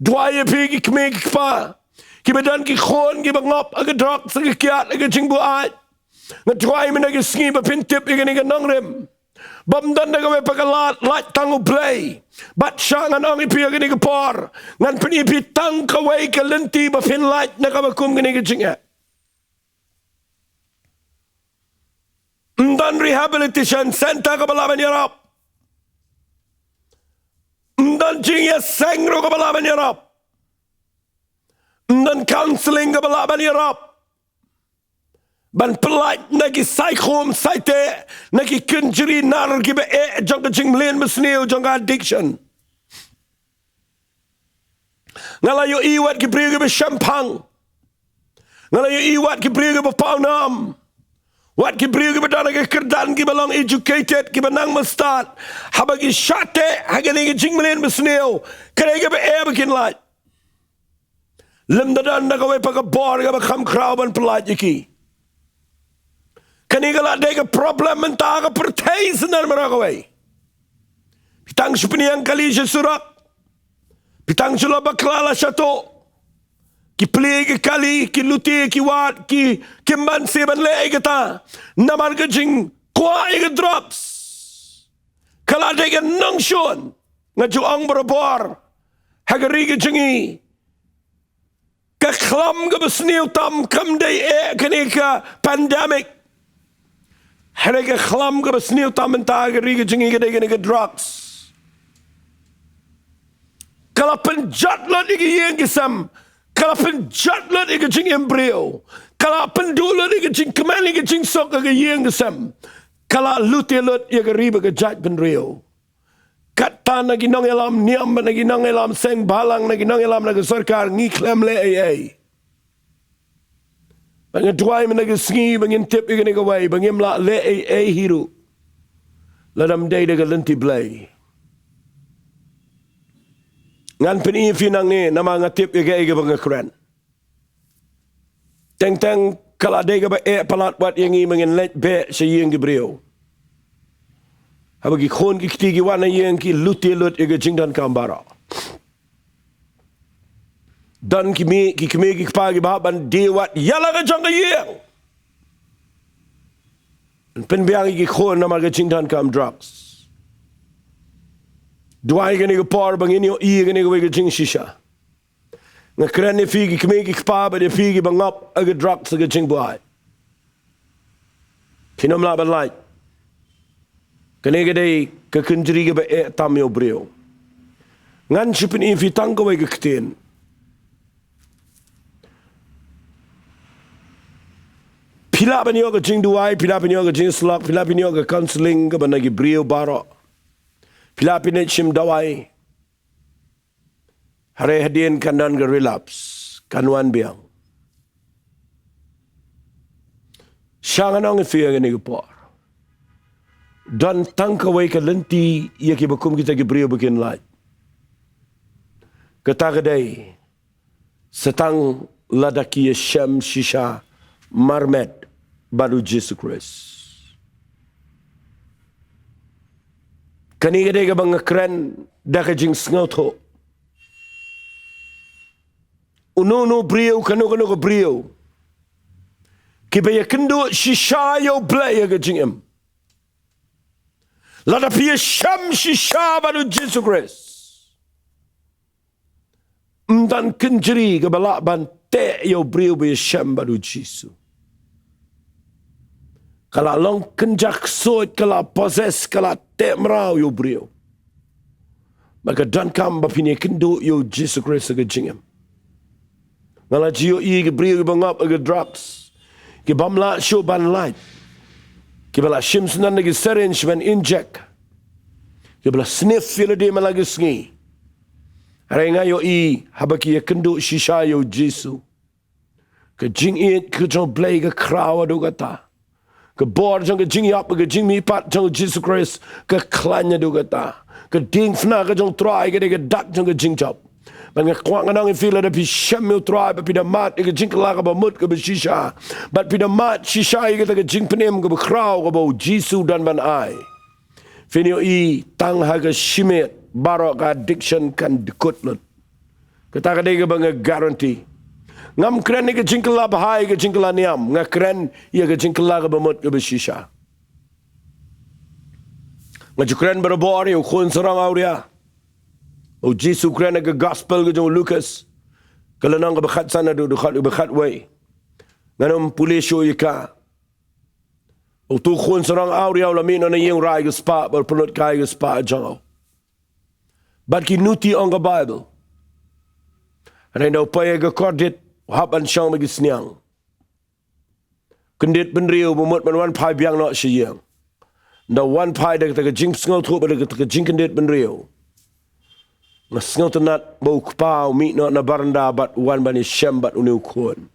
Duwai ïa phi ki kmie ki kpa kiba don ki khun kiba ngop ha ka drugs, ha ka kiad, ha ka jingbuaid. Nga duwai mynta ka sngi ba phin tip ïa kane ka nongrim, bym don da kawei pat ka lad, lait tang U Blei. Bad sha ngan ong ïa phi ha kane ka por, ngan pyni ïa phi tang kawei ka lynti ba phin lait na kaba kum kane ka jingeh. Ym don rehabilitation center kaba lah ban ïarap. Ym don jingïaseng ruh kaba lah ban ïarap. Ym don counseling kaba lah ban ïarap ban pyllait na ki saikhum saiteh, na ki kynjri nar kiba eh jong ka jingmlien basniew jong ka addiction. Nga la ïohi wat ki briew kiba shemphang. Nga la ïohi wat ki briew kiba pawnam. Wat ki briew kiba don ha ka kyrdan, kiba long educated, kiba nang mustad. Haba ki shah teh ha kane ka jingmlien basniew, ka dei kaba eh ba kin lait. Lymda don da kawei pat ka bor kaba kham khraw ban pyllait ïa ki. Kane ka la dei ka problem mynta ha ka pyrthei syndon baroh kawei. Phi tang shu pynïeng kali sha surok, phi tang shu la bakla la shatuh, ki plie ïa ki kali, ki lute ïa ki wad, ki, kim banse ban leh ïa kata namar ka jingkwah ïa ka drugs. Ka la dei ka nongshun. Nga ju ong barabor ha ka ri ka jong ngi, ka khlam kaba sniew tam kam dei eh kane ka pandemic. Hynrei ka khlam kaba sniew tam mynta ha ka ri ka jong ngi ka dei kane ka drugs. Ka la pynjot lut ïa ka ïing ka sem. Ka la pynjot lut ïa ka jingim briew. Ka la pynduh lut ïa ka jingkmen, ïa ka jingsuk ha ka ïing ka sem. Ka la lute lut ïa ka ri bad ka jaitbynriew. Kata na ki nongïalam niam, na ki nongïalam seng bhalang, na ki nongïalam na ka sorkar, ngi khlem leh ei ei. Ba nga duwai mynta ka sngi ba ngin tip ïa kane kawei, ba ngim lah leh ei ei hi ruh lada ym dei da ka lynti Blei. Ngan pyni ïa phi nangne namar nga tip ïa kaei kaba nga kren. Teng teng ka la dei kaba eh palat wat ïa ngi ba ngin leit beh sha ïing ki briew. Haba ki khun ki kti ki wan ha ïing ki lute lut ïa ka jingdonkam baroh. Don ki mih, ki kmie ki kpa kiba hap ban die wat ïa la ka jong ka ïing. Pynbiang ïa ki khun namar ka jingdonkam drugs. Duwai kane ka por ba ngin ïohi ïa kane kawei ka jingshisha. Nga kren ïa phi ki kmie ki kpa bad ïa phi kiba ngop ha ka drugs ha ka jingbuaid. Phin ym lah ban lait. Kane ka dei ka kynjri kaba eh tam ïa u briew. Ngan shu pyni ïa phi tang kawei ka ktien. Phi lah ban ïoh ka jingduwai, phi lah ban ïoh ka jingsyllok, phi lah ban ïoh ka counseling kaba na ki briew baroh. Phi lah ban ïoh shim dawai. Hynrei hadien kan don ka relapse, kan wan biang. Sha ngan ong ïa phi ha kane ka por, don tang kawei ka lynti ïa kiba kum kita ki briew ba kin lait. Kata ka dei sa tang lada ki ïashem shisha marmet bad u Jisu Khrist. Kane ka dei kaba nga kren da ka jingsngewthuh. Uno uno u briew, kano kano ka briew, kiba ïakynduh shisha ïa U Blei ha ka jingim, lada phi ïashem shisha bad u Jisu Khrist, ym don kynjri kaba lah ban teh ïa u briew ba ïashem bad u Jisu. Ka la long kynja ksuid, ka la possess, ka la teh mraw ïa u briew. Ba ka donkam ba phin ïakynduh ïa u Jisu Khrist ha ka jingim. Nga la ju ïohi ki briew kiba ngop ha ka drugs, ki bym lah shuh ban lait, kiba la shim snem na ki syringe ban inject, kiba la sniff ïa lade man la ki sngi. Hynrei nga ïohi haba ki ïakynduh shisha ïa u Jisu, ka jingïeit ka jong U Blei ka khraw haduh katta. Ka bor jong ka jingïap, ka jingmihpat jong u Jisu Khrist ka khlaiñ haduh katta. Ka diengphna ka jong U Trai ka dei ka dak jong ka jingjop. Bad nga kwah ngan ong ïa phi, lada phi shem ïa U Trai bad phi da mad ïa ka jingkylla kaba mut kaba shisha, bad phi da mad shisha ïa kata ka jingpynim kaba khraw kaba u Jisu u don ban ai, phin ïohi tang ha ka shimet baroh ka addiction kan dkut lut. Kata ka dei kaba nga guarantee. Ngam kren ïa ka jingkylla bha, ïa ka jingkylla niam, nga kren ïa ka jingkylla kaba mut kaba shisha. Nga ju kren barabor ïa u khun sarong awria. U Jisu u kren ha ka gospel ka jong u Lukas, ka lynnong kaba khatsan haduh dkhot kaba khatwei. Ngan ym pule shuh ïa ka. Utu u khun sarong awria u la mih noh na ïing u rai ka spah bad u pynlut kai ka spah jong u. Bad ki nuti ong ka Baibl, hynrei ynda u poi ha ka kordit u hap ban shong bad ki sniang. Kyndit bynriew, ba mut ban wan phai biang noh sha ïing. Ynda u wan phai da kata ka jingsngewthuh bad da kata ka jingkyndit bynriew, nga sngewtynnat ba u kpa u mih noh na baranda bad u wan ban ïashem bad une u khun.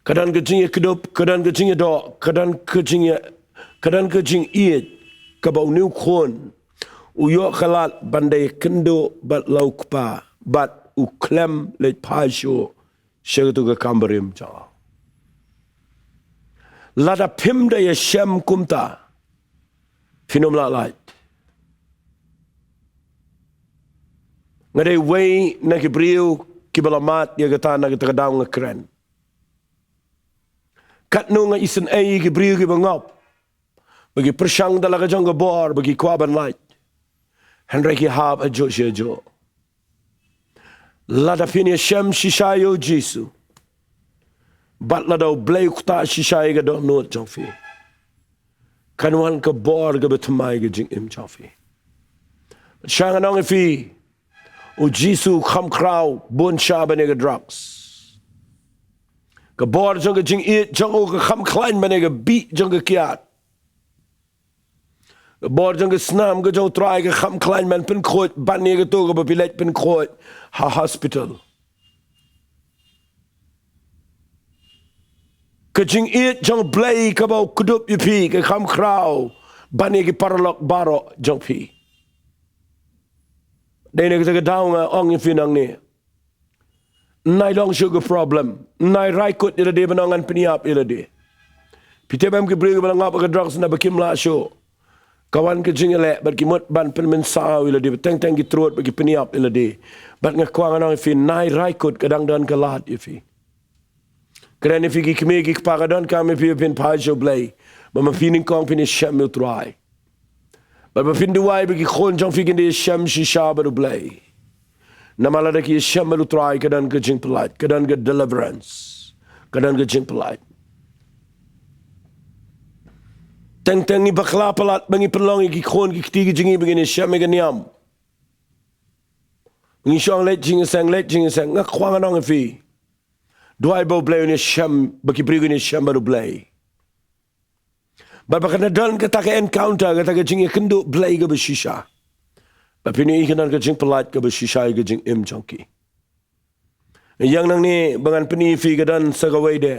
Ka don ka jingïakdup, ka don ka jingïadoh, ka don ka jingïa, ka don ka jingïeit kaba une u khun u ïoh ka lad ban da ïakynduh bad la u kpa bad u khlem leit phai shuh sha katu ka kam barim jong u. Lada phim da ïashem kumta, phin ym lah lait. Nga dei uwei na ki briew kiba la mad ïa kata na kata ka daw nga kren. Katno nga isynei ïa ki briew kiba ngop ba ki pyrshang da la ka jong ka bor ba ki kwah ban lait, hynrei ki hap hajuh shi hajuh. Lada phin ïashem shisha ïa u Jisu bad lada U Blei u ktah shisha ïa ka dohnud jong phi, kan wan ka bor kaba thymmai ha ka jingim jong phi. Sha ngan ong ïa phi, u Jisu u kham khraw bun sha ban ïa ka drugs. Ka bor jong ka jingïeit jong u ka kham khlaiñ ban ïa ka bih jong ka kiad. Ka bor jong ka snam ka jong U Trai ka kham khlaiñ ban pynkhuid ban ïa katu kaba phi leit pynkhuid ha hospital. Ka jingïeit jong U Blei kaba u kdup ïa phi ka kham khraw ban ïa ki paralok baroh jong phi. Dei na kata ka daw nga ong ïa phi nangne, nai long shuh ka problem, nai rai kut ïa lade ban ong ngan pynïap ïa lade. Phi tip em, ki briew kiba la ngop ïa ka drugs naba kim lah shuh, ka wan ka jingïaleh bad ki mut ban pynmynsaw ïa lade, bad teng teng ki trud bad ki pynïap ïa lade. Bad nga kwah ngan ong ïa phi, nai rai kut, ka dang don ka lad ïa phi. Kren ïa phi ki kmie ki kpa, ka donkam ïa phi ba phin phai sha U Blei, ba ma phi nyngkong phin ïashem ïa U Trai. Bad ba phin duwai ba ki khun jong phi kin da ïashem shisha bad U Blei. Namar lada ki ïashem bad U Trai ka don ka jingpyllait, ka don ka deliverance, ka don ka jingpyllait. Teng teng ngi bakla palat ba ngi pynlong ïa ki khun ki kti ki jong ngi ba ngin ïashem ïa ka niam. Ngi shong leit jingïaseng, leit jingïaseng. Nga kwah ngan ong ïa phi, duwai ba U Blei un ïashem, ba ki briew kin ïashem bad U Blei. Bad ba kan da don kata ka encounter, kata ka jingïakynduh Blei kaba shisha, ba phin ïohi ka don ka jingpyllait kaba shisha ïa ka jingim jong ki. Ïa nangne ba ngan pyni ïa phi ka don sa kawei de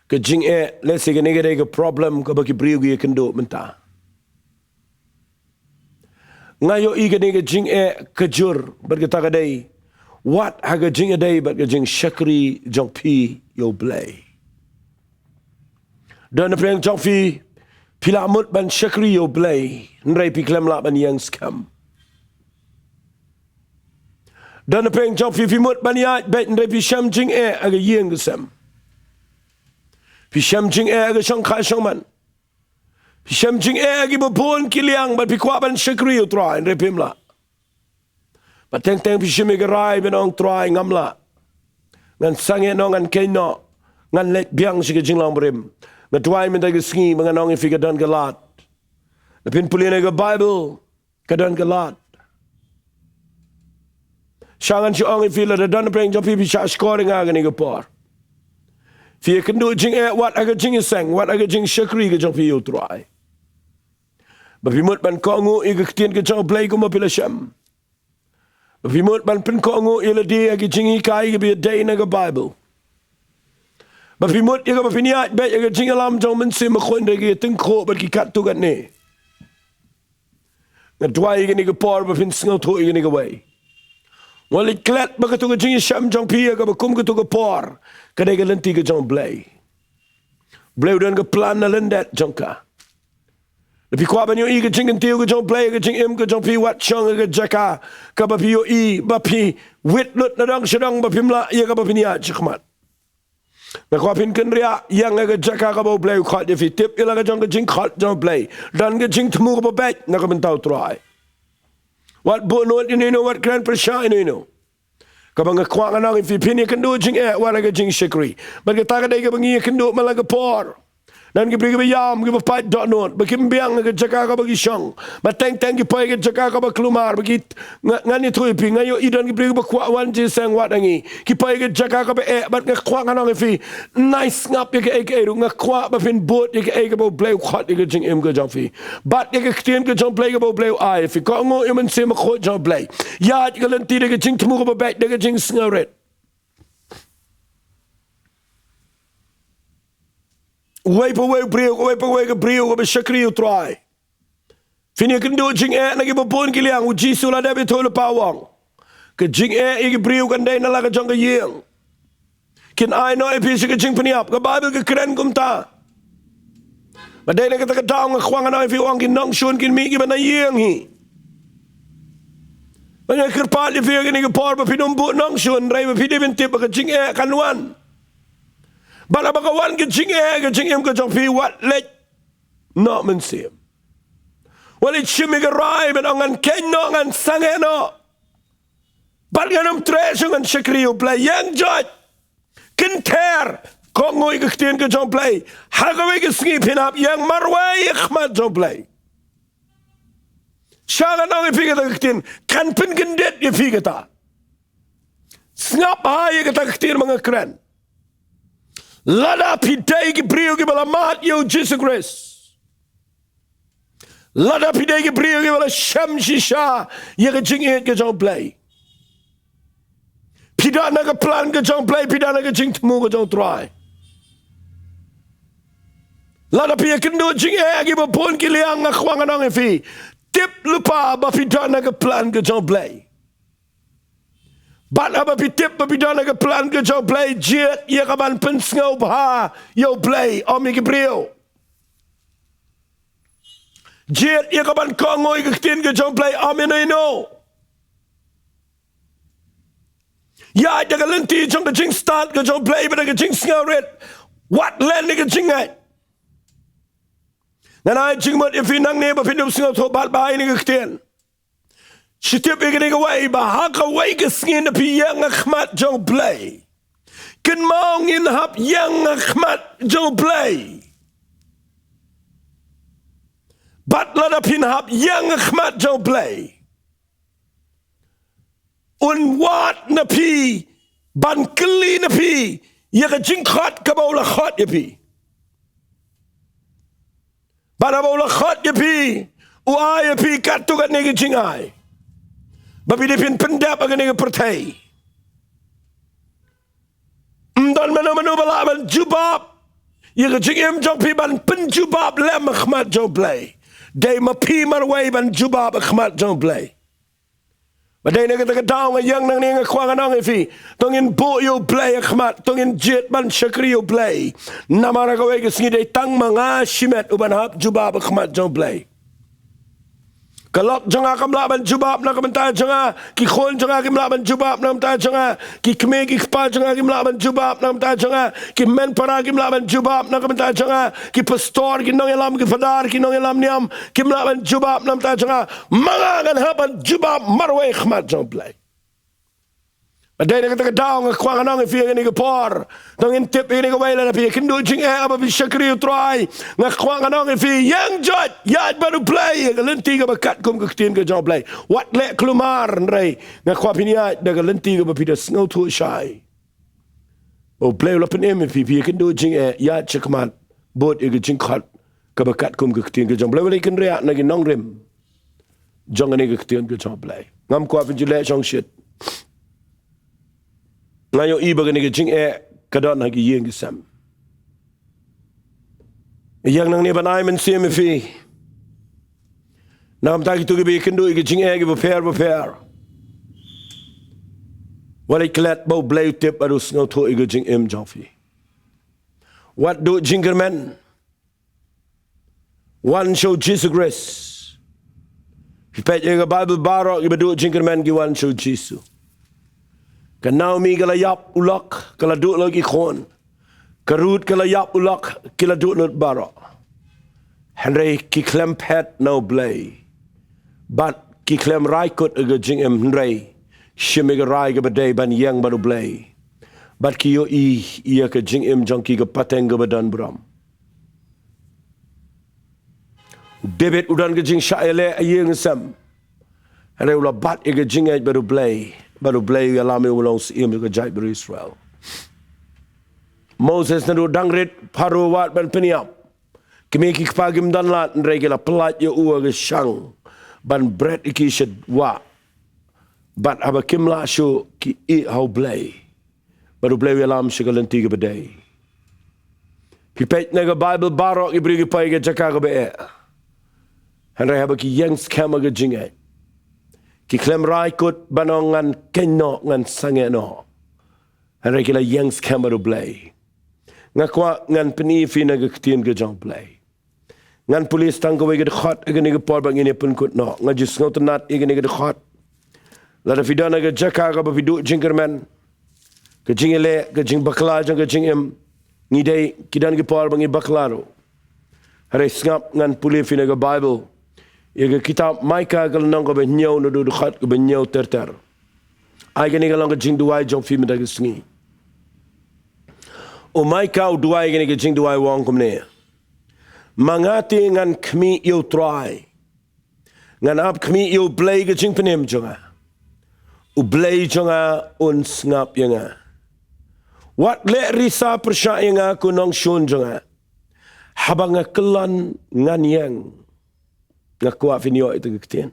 ka jingeh, lehse kane ka dei ka problem kaba ki briew ki ïakynduh mynta. Nga ïohi kane ka jingeh ka jur bad kata ka dei wat ha ka jingïadei bad ka jingshakri jong phi ïa U Blei. Don napdeng jong phi, phi la mut ban shakri ïa U Blei, hynrei phi khlem lah ban ïeng skhem. Don napdeng jong phi, phi mut ban ïaid beit, hynrei phi shem jingeh ha ka ïing ka sem. Phi shem jingeh ha ka shongkha shongman. Phi shem jingeh ha kiba bun ki liang, bad phi kwah ban shakri ïa U Trai, hynrei phim lah. Bad teng teng phi shim ïa ka rai ban ong, Trai, ngam lah. Ngan sangeh noh, ngan khein noh, ngan leit biang sha ka jinglong barim. Nga duwai mynta ka sngi ba ngan ong ïa phi ka don ka lad. Lada phin pule na ka Baibl, ka don ka lad. Sha ngan shu ong ïa phi, lada don napdeng jong phi, phi shah shkor ïa nga kane ka por, phi ïakynduh jingeh wat ha ka jingïaseng, wat ha ka jingshakri ka jong phi ïa U Trai. Ba phi mut ban kohnguh ïa ka ktien ka jong U Blei kumba phi la shem. Ba phi mut ban pynkohnguh ïa lade ha ki jinghikai kiba ïadei na ka Baibl. Ba phi mut ïa kaba phin ïaid beit ha ka jingïalam jong U Mynsiem Bakhuid, hynrei ki tyngkhuh bad ki katto katne. Nga duwai ïa kane ka por ba phin sngewthuh ïa kane kawei. Nga leit klet ba kato ka jingïashem jong phi ha kaba kum kato ka por ka dei ka lynti ka jong U Blei. U Blei u don ka plan na lyndet jong ka. Lada phi kwah ban ïohi ka jingkyntiew ka jong U Blei ha ka jingim ka jong phi, wat shong ha ka jaka kaba phi ïohi ba phi wit lut na dong sha dong, ba phim lah ïa kaba phin ïaid shakhmat. Nga kwah phin kynriah ïeng ha ka jaka kaba U Blei u khot ïa phi. Tip ïa la ka jong ka jingkhot jong U Blei. Don ka jingthmu kaba beit na ka bynta U Trai. Wat buh nud ïano ïano, wat kren pyrshah ïano ïano. Kaba nga kwah ngan ong ïa phi, phin ïakynduh jingeh wat ha ka jingshakri. Bad kata ka dei kaba ngi ïakynduh man la ka por. Don ki briew kiba ïam, kiba pait dohnud, ba kim biang ha ka jaka kaba ki shong. Ba teng teng ki poi ha ka jaka kaba kulmar, ba ki, nga, ngan ïathuh ïa phi, nga ïohi don ki briew kiba kwah wan jingïaseng wad ha ngi. Ki poi ha ka jaka kaba eh, bad nga kwah ngan ong ïa phi, nai sngap ïa kaei kaei ruh, nga kwah ba phin bud ïa kaei kaba U Blei u khot ïa ka jingim ka jong phi. Bad ïa ka ktien ka jong U Blei kaba U Blei u ai ïa phi. Kohnguh ïa U Mynsiem Bakhuid jong U Blei. Ïaid ka lynti da ka jingthmu kaba beit, da ka jingsngewrit. Uwei pa uwei u briew, uwei pa uwei ka briew kaba shakri U Trai, phin ïakynduh jingeh na kiba bun ki liang. U Jisu la dep ïathuh lypa u ong, ka jingeh ïa ki briew kan dei na la ka jong ka ïing. Kin ai noh ïa phi sha ka jingpynïap. Ka Baibl ka kren kumta. Ba dei na kata ka daw nga kwah ngan ong ïa phi, u ong ki nongshun kin mih kiba na ïing hi. Ba nga kyrpad ïa phi ha kane ka por ba phin ym buh nongshun, hynrei ba phi dei ban tip ba ka jingeh kan wan. Bad haba ka wan ka jingeh ha ka jingim ka jong phi, wat leit noh mynsiem. Wat leit shim ïa ka rai ban ong ngan kheiñ noh, ngan sangeh noh. Bad ngan ym treh shuh, ngan shakri U Blei. Ïeng joit. Kynther. Kohnguh ïa ka ktien ka jong U Blei. Ha kawei ka sngi phin hap ïeng marwei ha khmat jong U Blei. Sha ngan ong ïa phi kata ka ktien, kan pynkyndit ïa phi kata. Sngap ha ïa kata ka ktien ba nga kren. Lada phi dei ki briew kiba la mad ïa U Jisu Khrist, lada phi dei ki briew kiba la shem shisha ïa ka jingïeit ka jong U Blei, phi don ha ka plan ka jong U Blei, phi don ha ka jingthmu ka jong U Trai. Lada phi ïakynduh jingeh ha kiba bun ki liang, nga kwah ngan ong ïa phi, tip lypa ba phi don ha ka plan ka jong U Blei. Bad haba phi tip ba phi don ha ka plan ka jong U Blei, jied ïa ka ban pynsngewbha ïa U Blei, ym ïa ki briew. Jied ïa ka ban kohnguh ïa ka ktien ka jong U Blei, ym ïano ïano. Ïaid da ka lynti jong ka jingstad ka jong U Blei bad da ka jingsngewrit. Wat len ïa ka jingngeit. Ngan ai jingmut ïa phi nangne ba phin ym sngewthuh bad ba ai ïa ka ktien. Shi tip ïa kane kawei, ba ha kawei ka sngi lada phi ïeng ha khmat jong U Blei, kynmaw ngin hap ïeng ha khmat jong U Blei. Bad lada phin hap ïeng ha khmat jong U Blei, un wad na phi, ban kylli na phi ïa ka jingkhot kaba u la khot ïa phi. Bad haba u la khot ïa phi, u ai ïa phi katto katne ka jingai ba phi dei phin pyndep ha kane ka pyrthei. Ym don mano mano ba lah ban jubab ïa ka jingim jong phi, ban pynjubab lem ha khmat jong U Blei. Dei ma phi marwei ban jubab ha khmat jong U Blei. Ba dei na kata ka daw nga ïeng nangne, nga kwah ngan ong ïa phi, to ngin buh ïa U Blei ha khmat, to ngin jied ban shakri ïa U Blei. Namar ha kawei ka sngi dei tang ma nga shimet uban hap jubab ha khmat jong U Blei. Ka lok jong nga kam lah ban jubab na ka bynta jong nga, ki khun jong nga kim lah ban jubab na ka bynta jong nga, ki kmie ki kpa jong nga kim lah ban jubab na ka bynta jong nga, ki hynmen para kim lah ban jubab na ka bynta jong nga, ki pastor, ki nongïalam, ki phadar, ki nongïalam niam kim lah ban jubab na ka bynta jong nga. Ma nga ngan hap ban jubab marwei ha khmat jong U Blei. Ba dei na kata ka daw nga kwah ngan ong ïa phi ha kane ka por, to ngin tip ïa kane kawei, lada phi ïakynduh jingeh haba phi shakri U Trai, nga kwah ngan ong ïa phi, ïeng joit, ïaid bad U Blei ha ka lynti kaba katkum ka ktien ka jong U Blei. Wat leh kulmar, hynrei nga kwah phin ïaid da ka lynti kaba phi da sngewthuh shai ba U Blei u la pynim ïa phi, phi ïakynduh jingeh, ïaid shakhmat, bud ïa ka jingkhot kaba katkum ka ktien ka jong U Blei. Wat leh kynriah na ki nongrim jong kane ka ktien ka jong U Blei. Ngam kwah phin ju leh shongshit. Nga ïohi ba kane ka jingeh ka don ha ki ïing ki sem. Ïeng nangne ban ai mynsiem ïa phi na ka bynta kito kiba ïakynduh ïa ki jingeh kiba pher ba pher. Wat leh klet ba U Blei u tip bad u sngewthuh ïa ka jingim jong phi. Wat duh jingkyrmen. Wan sha U Jisu Khrist. Phi peit ïa ka Baibl, baroh kiba duh jingkyrmen ki wan sha U Jisu. Ka Naomi ka la ïap u lok, ka la duh la ki khun. Ka Ruth ka la ïap u lok, ki la duh lut baroh. Hynrei ki khlem phet na U Blei. Bad ki khlem rai kut ïa ka jingim, hynrei shim ïa ka rai kaba dei ban ïeng bad U Blei. Bad ki ïohi ïa ka jingim jong ki ka pateng kaba don burom. David u don ka jingshah ïaleh ha ïing sem. Hynrei u la bat ïa ka jingngeit bad U Blei. Bad U Blei u ïalam ïa u ban long syiem ïa ka jaid bynriew Israel. Moses naduh dang rit, Pharaoh wad ban pynïap. Kmie ki kpa kim don lad, hynrei ki la pyllait ïa u ha ka shang ban bret ïa ki sha wah. Bad haba kim lah shuh ki ïeh ha U Blei. Bad U Blei u ïalam sha ka lynti kaba dei. Phi peit na ka Baibl baroh ki briew ki poi ha ka jaka kaba eh. Hynrei haba ki ïeng skhem ha ka jingngeit, ki khlem rai kut ban ong ngan khein noh, ngan sangeh noh. Hynrei ki la ïeng skhem bad U Blei. Nga kwah ngan pyni ïa phi na ka ktien ka jong U Blei. Ngan pule tang kawei ka dkhot ha kane ka por ba ngin ïa pynkut noh. Nga ju sngewtynnat ïa kane ka dkhot. Lada phi don ha ka jaka kaba phi duh jingkyrmen, ka jingïaleh, ka jingbakla jong ka jingim. Ngi dei, ki don ki por ba ngi bakla ruh. Hynrei sngap, ngan pule ïa phi na ka Baibl. Ïa ka kitab Maikah ka lynnong kaba hynñiew naduh dkhot kaba hynñiew ter ter. Ai kane ka long ka jingduwai jong phi mynta ka sngi. U Maikah u duwai kane ka jingduwai, u ong kumne: Ma nga te ngan khmih ïa U Trai. Ngan ap khmih ïa U Blei ka jingpynim jong nga. U Blei jong nga un sngap ïa nga. Wat leh risa pyrshah ïa nga, ko nongshun jong nga. Haba nga kyllon ngan ïeng. Nga kwah phin ïoh ïa ka ktien.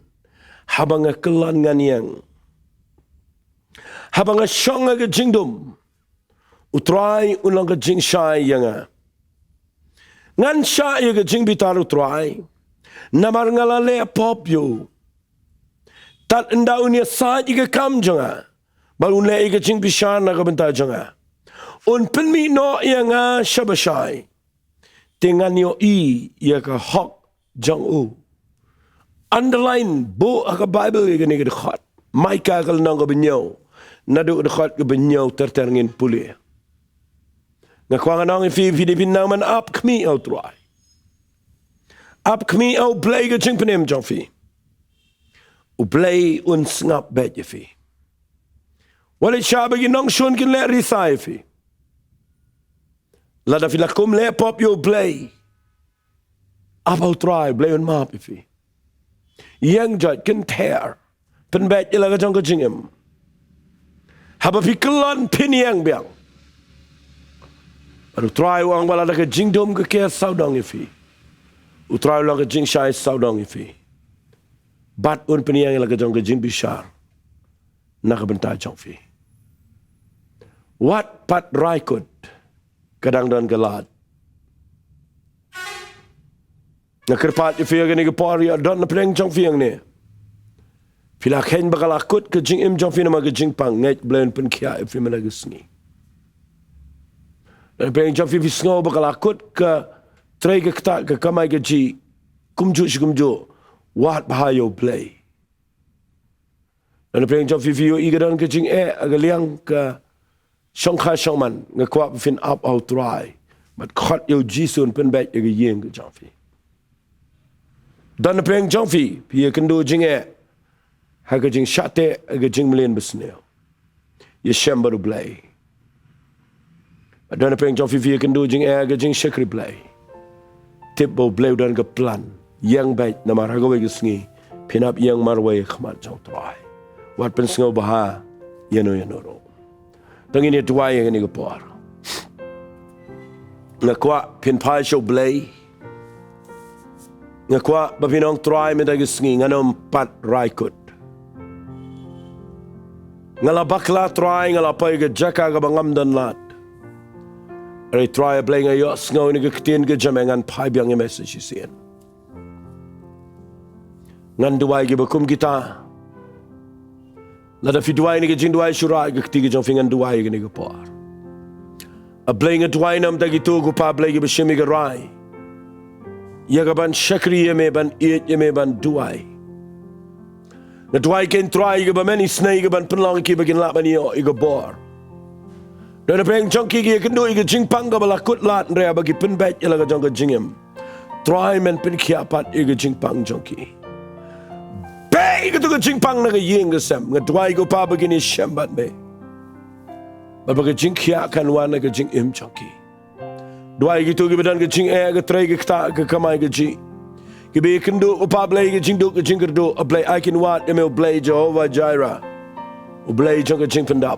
Haba nga kyllon ngan ïeng. Haba nga shong ha ka jingdum, U Trai un long ka jingshai ïa nga. Ngan shah ïa ka jingbitar U Trai, namar nga la leh pop ïa u. Tad ynda un ïasaid ïa ka kam jong nga, bad un leh ïa ka jingbishar na ka bynta jong nga, un pynmih noh ïa nga sha ba shai. Te ngan ïohi ïa ka hok jong u. Underline, buh ha ka Baibl ïa kane ka dkhot. Maikah ka lynnong kaba hynñiew, naduh dkhot kaba hynñiew ter ter, ngin pule. Nga kwah ngan ong ïa phi, phi dei phin nang ban ap khmih ha U Trai. Ap khmih ha U Blei ka jingpynim jong phi. U Blei un sngap beit ïa phi. Wat leit shah ba ki nongshun kin leh risa ïa phi. Lada phi la kum leh pop ïa U Blei, ap ha U Trai, U Blei un map ïa phi. Ïeng joit, kynther, pynbeit ïa la ka jong ka jingim. Haba phi kyllon, phin ïeng biang. Bad U Trai u ong ba lada ka jingdum ka ker sawdong ïa phi, U Trai u long ka jingshai sawdong ïa phi. Bad un pynïeng ïa la ka jong ka jingbishar na ka bynta jong phi. Wat pat rai kut, ka dang don ka lad. Nga kyrpad ïa phi ha kane ka por, ïa don na pdeng jong phi hangne. Phi la kheiñ ba ka la kut ka jingim jong phi namar ka jingpang, ngeit Blei un pynkhiah ïa phi mynta ka sngi. Don na pdeng jong phi, phi sngew ba ka la kut ka trei ka ktah, ka kamai kajih, kumjuh shi kumjuh, wad bha ïa U Blei. Don na pdeng jong phi, phi ïohi ka don ka jingeh ha ka liang ka shongkha shongman, nga kwah ba phin ap ha U Trai. Bad khot ïa U Jisu un pynbeit ïa ka ïing ka jong phi. Don na pdeng jong phi, phi ïakynduh jingeh ha ka jingshah teh, ha ka jingmlien basniew. Ïashem bad U Blei. Don na pdeng jong phi, phi ïakynduh jingeh ha ka jingshakri Blei. Tip ba U Blei u don ka plan. Ïeng beit namar ha kawei ka sngi phin hap ïeng marwei ha khmat jong U Trai. Wat pynsngew bha ïano ïano ruh. To ngin ïa duwai ha kane ka por. Nga kwah phin phai sha U Blei. Nga kwah ba phin ong, Trai, mynta ka sngi ngan ym pat rai kut. Nga la bakla Trai, nga la poi ha ka jaka kaba ngam don lad. Hynrei Trai A Blei, nga ïohsngew ïa ka ktien ka jong me, ngan phai biang ïa me sa shisien. Ngan duwai kiba kum kita. Lada phi duwai ïa ka jingduwai, shu rah ïa ka kti ka jong phi, ngan duwai ïa kane ka por. A Blei, nga duwai na ka bynta kito ko Pa Blei kiba shim ïa ka rai, ïa ka ban shakri ïa me, ban ïeit ïa me, ban duwai. Nga duwai kein Trai ïa kaba men isynei ïa ka ban pynlong ïa ki ba kin lah ban ïoh ïa ka bor. Don na pdeng jong ki ki ïakynduh ïa ka jingpang kaba la kut lad, hynrei haba ki pynbeit ïa la ka jong ka jingim, Trai men pynkhiah pat ïa ka jingpang jong ki. Beh ïa kato ka jingpang na ka ïing ka sem. Nga duwai ko Pa ba kin ïashem bad me. Bad ba ka jingkhiah kan wan ha ka jingim jong ki. Duwai ïa kito kiba don ka jingeh, ka trei ka ktah, ka kamai kajih. Kiba ïakynduh, ko Pa Blei, ka jingduk ka jingkyrduh, A Blei, ai kin wad ïa me, U Blei Jehovah Jireh, U Blei jong ka jingpyndap.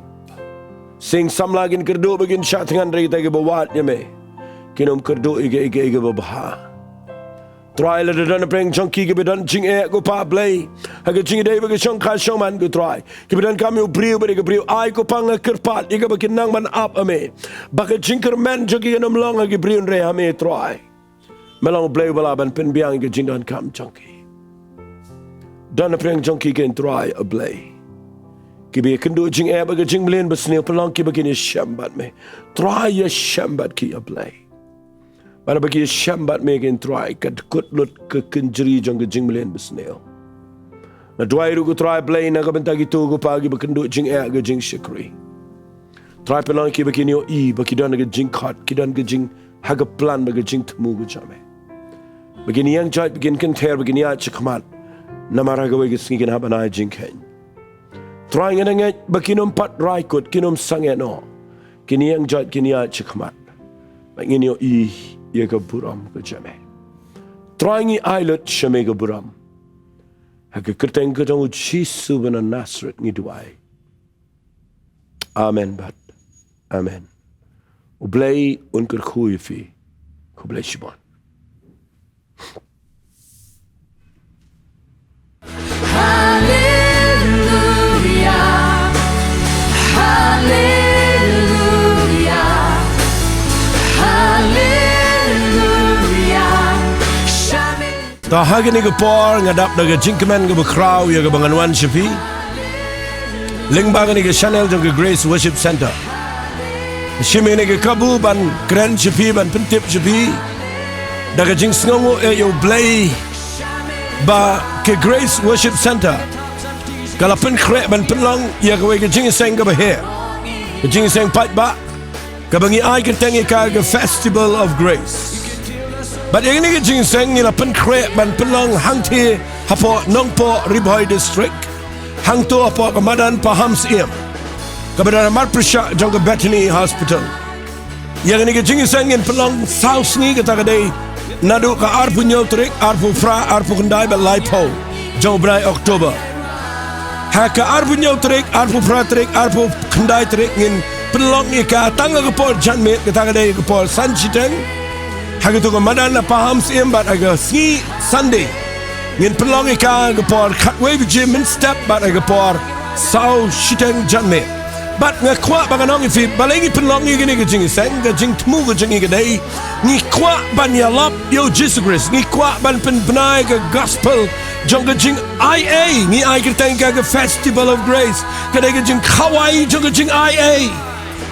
Sing samla kin kyrduh ba kin shah thngan, hynrei kita kiba wad ïa me kin ym kyrduh ïa ka, ïa ka, ïa kaba bha. Trai, lada don na pdeng jong ki kiba don jingeh, ko Pa Blei, ha ka jingïadei bad ka shongkha shongman, ko Trai, kiba donkam ïa u briew bad ïa ka briew, ai ko Pa, nga kyrpad ïa kaba kin nang ban ap ha me, ba ka jingkyrmen jong ki kan ym long ha ki briew, hynrei ha me, Trai. Me long U Blei uba lah ban pynbiang ïa ka jingdonkam jong ki. Don na pdeng jong ki, ko Trai, A Blei, kiba ïakynduh jingeh bad ka jingmlien basniew, pynlong kiba kin ïashem bad me. Trai, ïashem bad ki, A Blei. Bad haba ki ïashem bad me, ko Trai, ka dkut lut ka kynjri jong ka jingmlien basniew. Nga duwai ruh, ko Trai Blei, na ka bynta kito, ko Pa, kiba kynduh jingeh, ka jingshakri. Trai, pynlong kiba kin ïohi ba ki don ka jingkhot, ki don ka jing, ha ka plan bad ka jingthmu ka jong me. Ba kin ïeng joit, ba kin kynther, ba kin ïaid shakhmat. Namar ha kawei ka sngi kin hap ban ai jingkheiñ. Trai, nga ngeit ba kin ym pat rai kut, kin ym sangeh noh. Kin ïeng joit, kin ïaid shakhmat. Ba ngin ïohi ïa ka burom ka jong me. Trai, ngi ai lut sha me ka burom. Ha ka kyrteng ka jong U Jisu ba na Nasareth ngi duwai. Amen bad amen. U Blei un kyrkhu ïa phi. Khublei shibun. Haleluya, haleluya, haleluya. Sha me. To, ha kane ka por nga dap da ka jingkmen kaba khraw ïa kaba ngan wan sha phi lyngba kane ka channel jong ka Grace Worship Centre. Shim ïa kane ka kabu ban kren sha phi, ban pyntip sha phi da ka jingsngewnguh ïa U Blei ba ka Grace Worship Centre ka la pynkhreh ban pynlong ïa kawei ka jingïaseng kaba heh, ka jingïaseng paidbah, kaba ngi ai kyrteng ïa ka ka Festival of Grace. Bad ïa kane ka jingïaseng ngi la pynkhreh ban pynlong hangtei hapoh Nongpoh, Ri Bhoi District, hangto hapoh ka madan Pahamsyiem, kaba don ha marpyrshah jong ka Bethany Hospital. Ïa kane ka jingïaseng ngin pynlong saw sngi, kata ka dei naduh ka arphew hynñiew tarik, arphew phra, arphew khyndai bad laiphew jong u bnai October. Ha ka arphew hynñiew tarik, arphew phra tarik, arphew khyndai tarik ngin pynlong ïa ka tang ha ka por janmiet, kata ka dei ka por san shiteng ha kato ka madan na Pahamsyiem, bad ha ka sngi Sunday ngin pynlong ïa ka ha ka por khatwei baje mynstep bad ha ka por saw shiteng janmiet. Bad nga kwah ba ngan ong ïa phi, balei ngi pynlong ïa kane ka jingïaseng, ka jingthmu ka jong ngi ka dei, ngi kwah ban ïalap ïa U Jisu Khrist, ngi kwah ban pynbna ïa ka gospel jong ka jingaiei. Ngi ai kyrteng ïa ka ka Festival of Grace, ka dei ka jingkhawai jong ka jingaiei.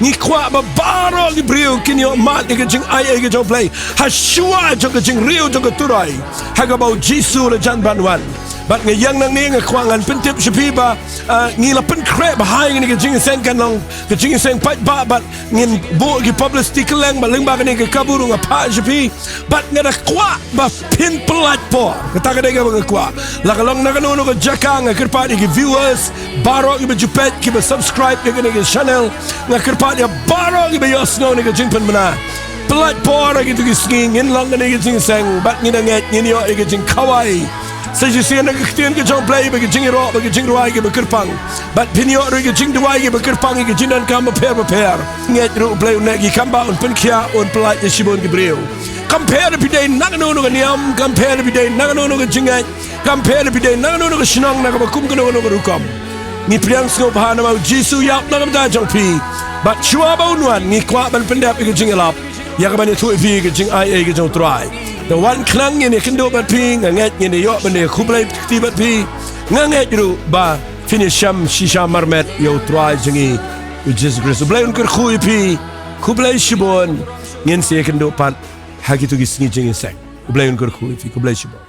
Ngi kwah ba baroh ki briew kin ïoh mad ïa ka jingaiei ka jong U Blei ha shuwa jong ka jingriew jong ka turoi, ha kaba U Jisu u la jan ban wan. Bad nga ïeng nangne, nga kwah ngan pyntip sha phi ba, ah, ngi la pynkhreh ba ha kane ka jingïaseng kan long ka jingïaseng paidbah, bad ngin buh ki publicity kylleng, bad lyngba kane ka kabu ruh nga phah sha phi. Bad nga da kwah ba phin pynlait por, kata ka dei kaba nga kwah. La ka long na kano kano ka jaka, nga kyrpad ïa ki viewers baroh kiba ju peit, kiba subscribe ïa kane ka channel, nga kyrpad ïa baroh kiba ïohsngew ïa ka jingpynbna. Pynlait por ha kito ki sngi, ngin long kane ka jingïaseng, bad ngi da ngeit ngin ïoh ïa ka jingkhawai. Sa shisien na ka ktien ka jong U Blei ba ka jingïaroh bad ka jingrwai kiba kyrpang, bad phin ïoh ruh ïa ka jingduwai kiba kyrpang ïa ka jingdonkam bapher bapher. Ngeit ruh U Blei une, ki kam ba un pynkhiah, un pynlait ïa shibun ki briew. Kam pher phi dei na kano kano ka niam, kam pher phi dei na kano kano ka jingngeit, kam pher phi dei na kano kano ka shnong, na kaba kum kano kano ka rukom, ngi pdiang sngewbha namar U Jisu u ïap na ka bynta jong phi. Bad shuwa ba un wan, ngi kwah ban pyndep ïa ka jingïalap, ïa kaban ïathuh ïa phi ïa ka jingaiei ka jong U Trai. Te wan khnang, ngin ïakynduh bad phi, nga ngeit ngin ïoh ban ïakhublei kti bad phi. Nga ngeit ruh ba phin ïashem shisha marmet ïa U Trai jong ngi U Jisu Khrist. U Blei un kyrkhu ïa phi. Khublei shibun. Ngin sa ïakynduh pat ha kito ki sngi jingïaseng. U Blei un kyrkhu ïa phi. Khublei shibun.